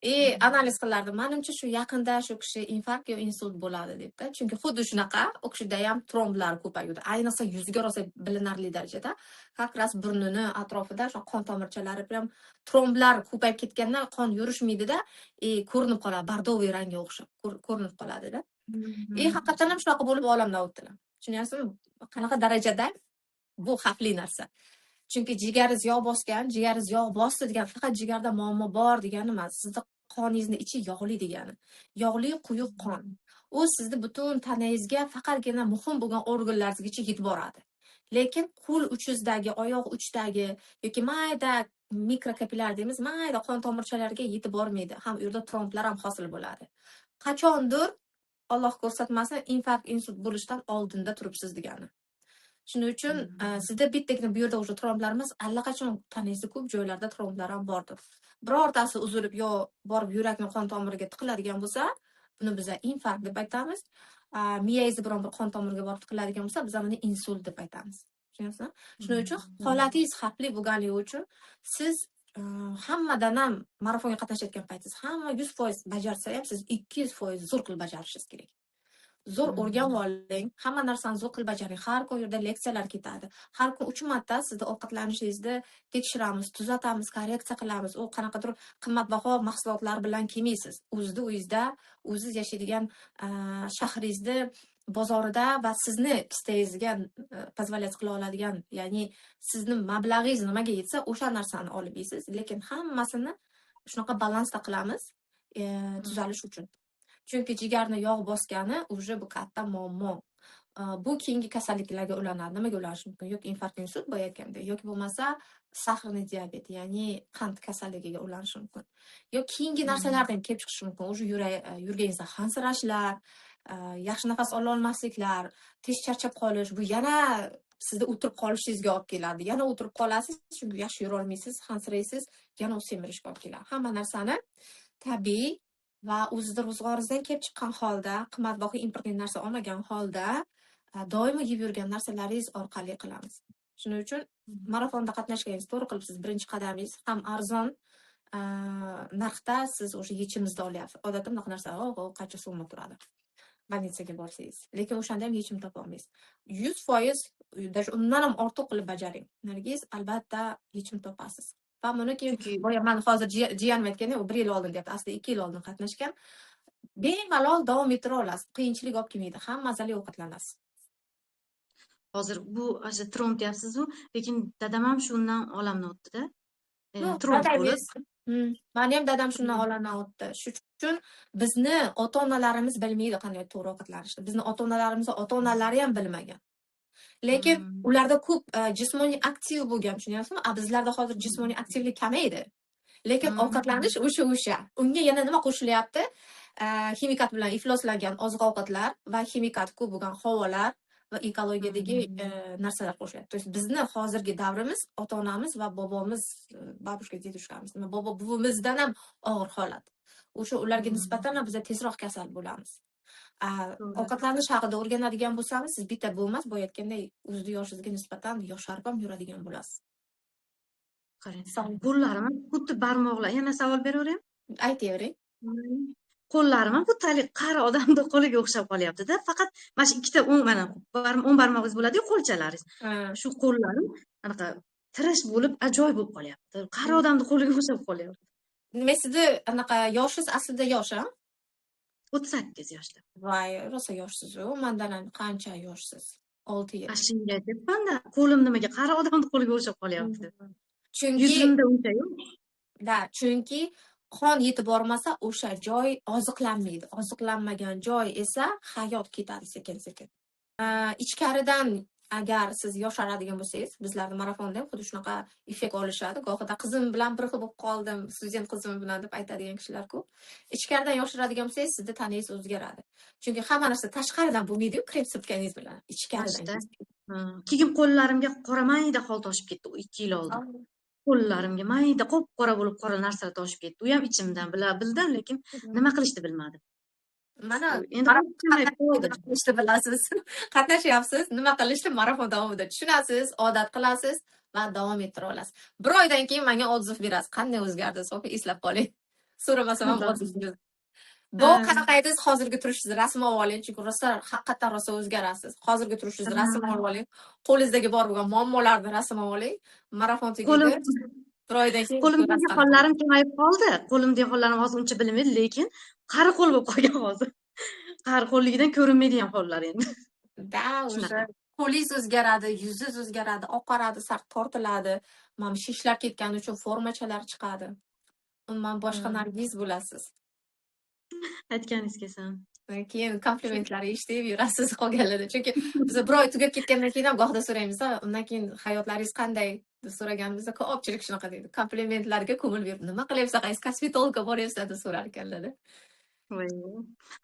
И analiz qilardi. Manimcha, shu yaqinda shu kishi infarkt yo insult bo'ladi debda. Chunki xuddi shunaqa u kishida ham tromblar ko'payuvdi. Ayniqsa yuziga rosa bilinarli darajada. Как раз burnini atrofida shu qon tomirchalari bilan tromblar ko'payib ketgandan qon yurishmaydida, и ko'rinib qoladi, бордовый rangga o'xshab ko'rinib qoladida. И haqiqatdan ham shunaqa bo'lib olamdan o'tdilar. Tushunyapsizmi? Qanaqa darajada bu xavfli narsa. Chunki jigaringiz yog' bosgan, jigaringiz yog' bosdi degan faqat jigarda muammo bor degani emas. Sizni qoningizni ichi yog'li degani. Yog'li quyuq qon. U sizni butun tanangizga, faqatgina muhim bo'lgan organlaringizgacha yetib boradi. Lekin qo'l uchingizdagi, oyoq uchidagi yoki mayda mikrokapillyar deymiz, mayda qon tomirchalariga yetib bormaydi. Ham u yerda tromblar ham hosil bo'ladi. Qachondir, Alloh ko'rsatmasin, infarkt, insult bo'lishdan oldinda turibsiz degani. Shuning uchun sizda bittagina bu yerda уже tromblar emas, allaqachon tanangizda ko'p joylarda tromblar ham bordir. Birortasi uzilib yo borib yurakni qon tomiriga tiqiladigan bo'lsa, buni biza infarkt deb aytamiz. Miyangizni biron bir qon tomiriga borib tiqiladigan bo'lsa, biz buni insult deb aytamiz. Tushunyapsizmi? Shuning uchun holatingiz xavfli bo'lganligi uchun siz hammadan ham marafonga qatnashayotgan paytingiz hamma 100% bajarsa ham, siz 200% zo'r qilib bajarishingiz kerak. Zo'r o'rganib oling, hamma narsani zo'r qilib bajaring. Har kun u yerda leksiyalar ketadi. Har kun 3 marta sizni ovqatlanishingizni tekshiramiz, tuzatamiz, korreksiya qilamiz. U qanaqadir qimmatbaho mahsulotlar bilan kelmaysiz. O'zizni uyingizda, o'ziz yashaydigan shahringizni bozorida va sizni kissangizga позволять qila oladigan, ya'ni sizni mablag'ingiz nimaga yetsa, o'sha narsani olib yeysiz. Lekin hammasini shunaqa balansda qilamiz, tuzalish uchun. Chunki jigarni yog' bosgani уже bu katta muammo. Bu keyingi kasalliklarga ulanadi. Nimaga ulanishi mumkin? Yoki infarkt, insult boya aytgandek, yoki bo'lmasa сахарный диабет, ya'ni qand kasalligiga ulanishi mumkin. Yo keyingi narsalardan kelib chiqishi mumkin. Уже yurganingizda hansirashlar, yaxshi nafas ololmasliklar, tez charchab qolish, bu yana sizni o'tirib qolishingizga olib keladi. Yana o'tirib qolasiz, chunki yaxshi yurolmaysiz, hansiraysiz, yana u semirishga olib keladi. Hamma narsani tabiiy va o'zizni ro'zg'oringizdan kelib chiqqan holda, qimmatbaho importli narsa olmagan holda, doimo yeb yurgan narsalaringiz orqali qilamiz. Shuning uchun marafonda qatnashganingiz to'g'ri qilibsiz. Birinchi qadamingiz ham arzon narxda siz o'sha yechimimizni olyapsiz. Odatda bunaqa narsa, oho, qancha summa turadi больница ga borsangiz. Lekin o'shanda ham yechim topa olmaysiz. 100%, даже undan ham ortiq qilib bajaring. Nargiz, albatta yechim topasiz. Va buni keyin Chunki boya man hozir jiyanim aytgandek, u 1 yil oldin deyapti, aslida 2 yil oldin qatnashgan. Bemalol davom ettira olasiz. Qiyinchilik olib kelmaydi. Ham mazali ovqatlanasiz. Hozir bu o'sha tromb deyapsiz-u, lekin dadam ham shundan olamdan o'tdi-da. Yo'q, Tromb bo'lib. Dadangiz, mani ham dadam shundan olamdan o'tdi. Shu uchun bizni ota-onalarimiz bilmaydi qanday to'g'ri ovqatlanishni. Bizni ota-onalarimizni ota-onalari ham bilmagan. Lekin ularda ko'p jismoniy aktiv bo'lgan, tushunyapsizmi? A bizlarda hozir jismoniy aktivlik kamaydi. Lekin ovqatlanish o'sha o'sha. Unga yana nima qo'shilyapti? Ximikat bilan ifloslangan oziq-ovqatlar va ximikat ko'p bo'lgan havolar va ekologiyadagi narsalar qo'shiladi. То есть bizni hozirgi davrimiz ota-onamiz va bobomiz, бабушка, дедушка miz, nima, bobo buvimizdan ham og'ir holat. O'sha ularga nisbatan ham biza tezroq kasal bo'lamiz. Ovqatlanish haqida o'rganadigan bo'lsangiz, siz bitta bu emas, boya aytganday, o'zizni yoshingizga nisbatan yosharib ham yuradigan bo'lasiz. Qarang. Savol. Qo'llarim ham xuddi barmoqlar. Yana savol beraveraymi? Aytavering. Qo'llarim ham xuddi haligi qari odamni qo'liga o'xshab qolyapti-da. Faqat mana shu ikkita o'ng, mana o'ng barmog'ingiz bo'ladi-yu, qo'lchalaringiz. Shu qo'llarim anaqa tirish bo'lib, ajoyib bo'lib qolyapti. Qari odamni qo'liga o'xshab qolyapti. Nima, sizni anaqa yoshingiz aslida yosh, a? 38 yoshda. Voy, rosa yoshsiz-u. Mandan ham qancha yoshsiz? 6 yil. Ana shunga aytyapman-da, qo'lim nimaga qari odamni qo'liga o'xshab qolyapti deb. Chunki Yuzimda uncha yo'q. Да, chunki qon yetib bormasa, o'sha joy oziqlanmaydi. Oziqlanmagan joy esa hayot ketadi sekin-sekin. Ichkaridan agar siz yosharadigan bo'lsangiz, bizlarni marafonda ham xuddi shunaqa effekt olishadi. Gohida qizim bilan bir xil bo'lib qoldim, student qizim bilan deb aytadigan kishilar ko'p. Ichkaridan yosharadigan bo'lsangiz, sizni tanangiz o'zgaradi. Chunki hamma narsa tashqaridan bo'lmaydi-yu, krem surtganingiz bilan, ichkaridan. Keyin qo'llarimga qora mayda xol toshib ketdi 2 yil oldin. Qo'llarimga mayda qop-qora bo'lib qora narsalar toshib ketdi. U ham ichimdan bildim, lekin nima qilishni bilmadim. Mana endi qilishni bilasiz. Qatnashyapsiz, nima qilishni marafon davomida tushunasiz, odat qilasiz va davom ettira olasiz. Bir oydan keyin menga отзыв berasiz. Qanday o'zgardi? Sofi, eslab qoling. So'ramasam ham отзыв berasiz. Bu qanaqa edingiz, hozirgi turishingizni rasm olib oling, chunki rosa haqiqatdan rosa o'zgarasiz. Hozirgi turishingizni rasm olib oling. Qo'lingizdagi bor bo'lgan muammolarni rasm olib oling. Marafon tugaydi. Bir oydan keyin qo'limdagi qo'llarim kamayib qoldi. Qo'limdagi qo'llarim hozir uncha bilinmaydi, lekin qari qo'l bo'lib qolgan hozir. Qari qo'lligidan ko'rinmaydigan qo'llar endi. Да, o'sha qo'lingiz o'zgaradi, yuzingiz o'zgaradi, oqaradi, sart tortiladi. Mana shishlar ketgani uchun formachalar chiqadi. Umuman boshqa Nargiz bo'lasiz. Aytganingiz kelsin. Keyin komplimentlar eshitib yurasiz qolganlarda. Chunki biz bir oy tugab ketgandan keyin ham gohida so'raymiz, undan keyin hayotlaringiz qanday deb so'raganimizda ko'pchilik shunaqa deydi. Komplimentlarga ko'ngil berib, nima qilyapsan, qaysi kosmetologga boryapsan deb so'rar ekanlar.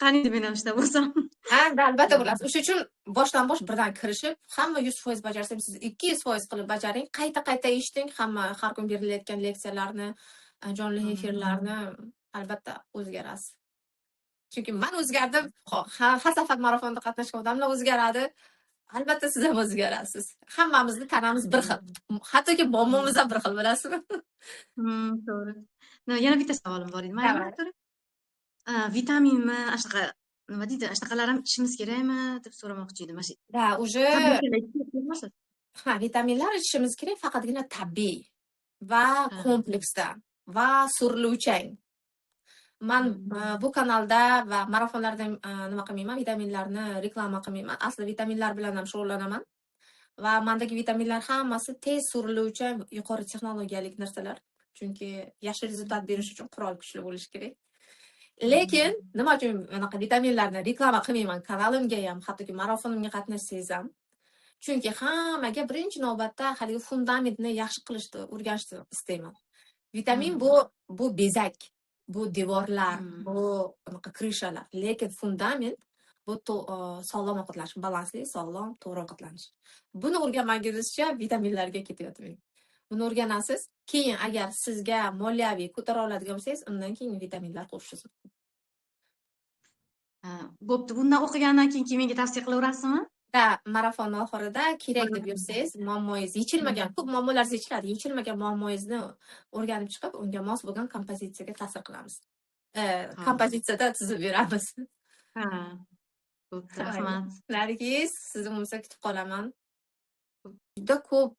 Qani endi men ham shunaqa bo'lsam. Ha, albatta bo'lasiz. O'sha uchun boshdan bosh birdan kirishib, hamma 100% bajarsa, siz 200% qilib bajaring, qayta-qayta eshiting, hamma har kun berilayotgan leksiyalarni, jonli efirlarni, albatta o'zgarasiz. Chunki men o'zgardim, har safar marafonda qatnashgan odamlar o'zgaradi. Albatta siz ham o'zgarasiz. Hammamizni tanamiz bir xil. Hattoki muammomiz ham bir xil, bilasizmi? To'g'ri. Yana bitta savolim bor edi. Mayli, vitaminmi, shunaqa nima deydi, shunaqalar ham ichishimiz kerakmi deb so'ramoqchi edim. Mana shu Да, уже ha, vitaminlar ichishimiz kerak, faqatgina tabiiy va kompleksda va so'riluvchan. Man bu kanalda va marafonlarda nima qilmayman, vitaminlarni reklama qilmayman. Asli vitaminlar bilan ham shug'ullanaman. Va mandagi vitaminlar hammasi tez so'riluvchan, yuqori texnologiyalik narsalar. Chunki yaxshi результат berish uchun qurol kuchli bo'lishi kerak. Lekin nima uchun anaqa vitaminlarni reklama qilmayman kanalimga ham, hattoki marafonimga qatnashsangiz ham. Chunki hammaga birinchi navbatda haligi fundamentni yaxshi qilishni o'rganishni istayman. Vitamin bu bezak, bu devorlar, bu anaqa крыша lar. Lekin fundament bu sog'lom ovqatlanish, balansli, sog'lom, to'g'ri ovqatlanish. Buni o'rganmagunizcha vitaminlarga ketayotmang. Buni o'rganasiz, keyin agar sizga moliyaviy ko'tara oladigan bo'lsangiz, undan keyin vitaminlar qo'shishingiz mumkin. Bo'pti. Bundan o'qigandan keyin menga tavsiya qilaverasizmi? Да, marafon oxirida kerak deb yursangiz, muammoyingiz yechilmagan, ko'p muammolar yechiladi. Yechilmagan muammoyingizni o'rganib chiqib, unga mos bo'lgan kompozitsiyaga ta'sir qilamiz. Kompozitsiyada tuzib beramiz. Ha. Bo'pti, rahmat. Nargiz, sizni bo'lmasa kutib qolaman. Juda ko'p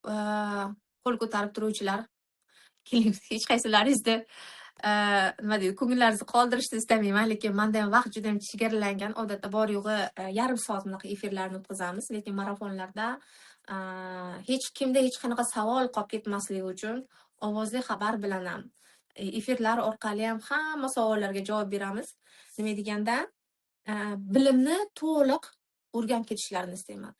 qo'l ko'tarib turuvchilar. Keling, hech qaysilaringizni nima deydi, ko'ngillaringizni qoldirishni istamayman, lekin menda ham vaqt juda ham chegaralangan. Odatda bor yo'g'i yarim soat bunaqa efirlarni o'tkazamiz, lekin marafonlarda hech kimda hech qanaqa savol qolib ketmasligi uchun ovozli xabar bilan ham, efirlar orqali ham hamma savollarga javob beramiz. Nima deganda, bilimni to'liq o'rganib ketishlarini istayman.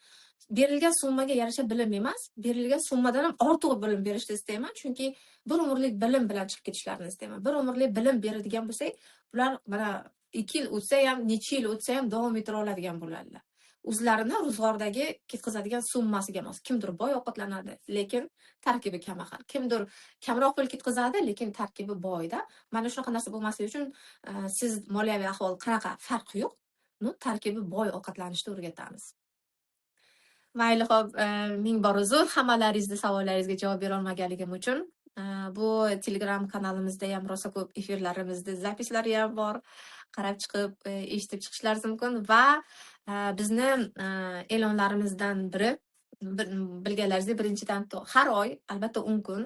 Berilgan summaga yarasha bilim emas, berilgan summadan ham ortiq bilim berishni istayman, chunki bir umrlik bilim bilan chiqib ketishlarini istayman. Bir umrlik bilim beradigan bo'lsak, bular mana 2 yil o'tsa ham, necha yil o'tsa ham davom ettira oladigan bo'ladilar. O'zlarini ro'zg'ordagi ketkazadigan summasiga mos. Kimdir boy ovqatlanadi, lekin tarkibi kambag'al. Kimdir kamroq pul ketkazadi, lekin tarkibi boyda. Mana shunaqa narsa bo'lmasligi uchun siz moliyaviy ahvol qanaqa, farqi yo'q. Ну, tarkibi boy ovqatlanishni o'rgatamiz. Mayli, xo'p, ming bor uzr hammalaringizni savollaringizga javob bera olmaganligim uchun. Bu Telegram kanalimizda ham rosa ko'p efirlarimizni запись lari ham bor. Qarab chiqib, eshitib chiqishlaringiz mumkin va bizni e'lonlarimizdan biri, bilganlaringizdek, birinchidan har oy albatta 10 kun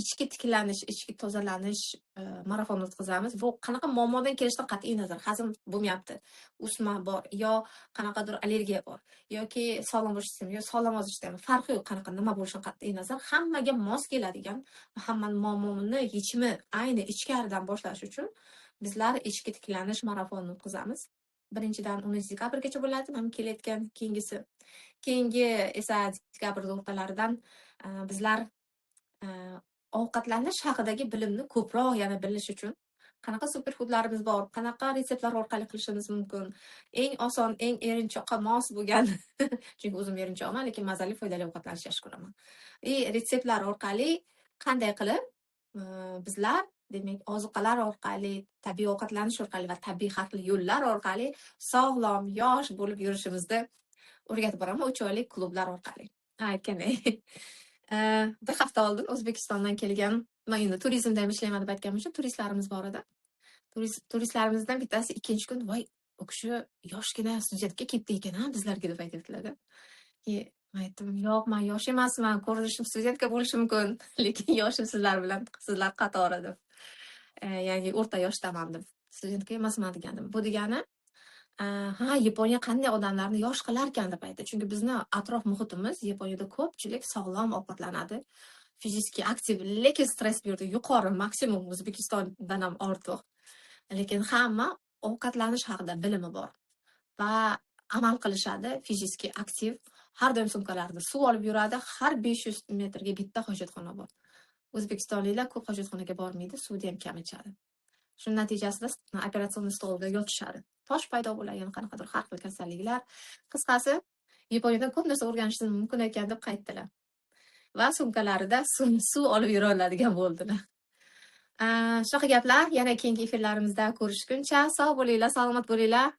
ichki tiklanish, ichki tozalanish marafon o'tkazamiz. Bu qanaqa muammodan kelishidan qat'iy nazar, hazm bo'lmayapti, o'sma bor yo qanaqadir allergiya bor yoki sog'lom bo'lish sistema yo sog'lom ozish sistema, farqi yo'q, qanaqa nima bo'lishidan qat'iy nazar, hammaga mos keladigan va hammani muammoni yechimi ayni ichkaridan boshlash uchun bizlar ichki tiklanish marafonini o'tkazamiz. Birinchidan 10 dekabrgacha bo'ladi, mana kelayotgan keyingisi. Keyingi esa dekabr o'rtalaridan bizlar ovqatlanish haqidagi bilimni ko'proq yana bilish uchun qanaqa superfoodlarimiz bor, qanaqa retseptlar orqali qilishimiz mumkin. Eng oson, eng erinchoqqa mos bo'lgan, chunki o'zim erinchoqman, lekin mazali, foydali ovqatlanishni yaxshi ko'raman. И retseptlar orqali qanday qilib bizlar, demak, ozuqalar orqali, tabiiy ovqatlanish orqali va tabiiy har xil yo'llar orqali sog'lom, yosh bo'lib yurishimizni o'rgatib boraman 3 oylik klublar orqali. Ha, aytgandek. Bir hafta oldin O'zbekistondan kelgan, man endi turizmda ham ishlayman deb aytganim uchun turistlarimiz bor edi. Turistlarimizdan bittasi ikkinchi kun, "Voy, u kishi yoshgina studentka kelibdi ekan, a, bizlarga", deb aytyaptilar. Keyin man aytdim, "Yo'q, man yosh emasman, ko'rinishim studentka bo'lishi mumkin, lekin yoshim sizlar bilan sizlar qatori", deb. Ya'ni o'rta yoshdaman deb. Studentka emasman degandim. Bu degani, ha, Yaponiya qanday odamlarni yosh qilarkan deb aytdi. Chunki bizni atrof muhitimiz, Yaponiyada ko'pchilik sog'lom ovqatlanadi. Физически aktiv, lekin stress bu yerda yuqori, maksimum O'zbekistondan ham ortiq. Lekin hamma ovqatlanish haqida bilimi bor va amal qilishadi, физически aktiv. Har doim sumkalarida suv olib yuradi, har 500 metrga bitta hojatxona bor. O'zbekistonliklar ko'p hojatxonaga bormaydi, suvni ham kam ichadi. Shuning natijasida операционный stolda yotishadi. Tosh paydo bo'ladi, yana qanaqadir har xil kasalliklar. Qisqasi, Yaponiyadan ko'p narsa o'rganishimiz mumkin ekan deb qaytdilar. Va sumkalarida suv olib yura oladigan bo'ldilar. Shunaqa gaplar. Yana keyingi efirlarimizda ko'rishguncha sog' bo'linglar, salomat bo'linglar.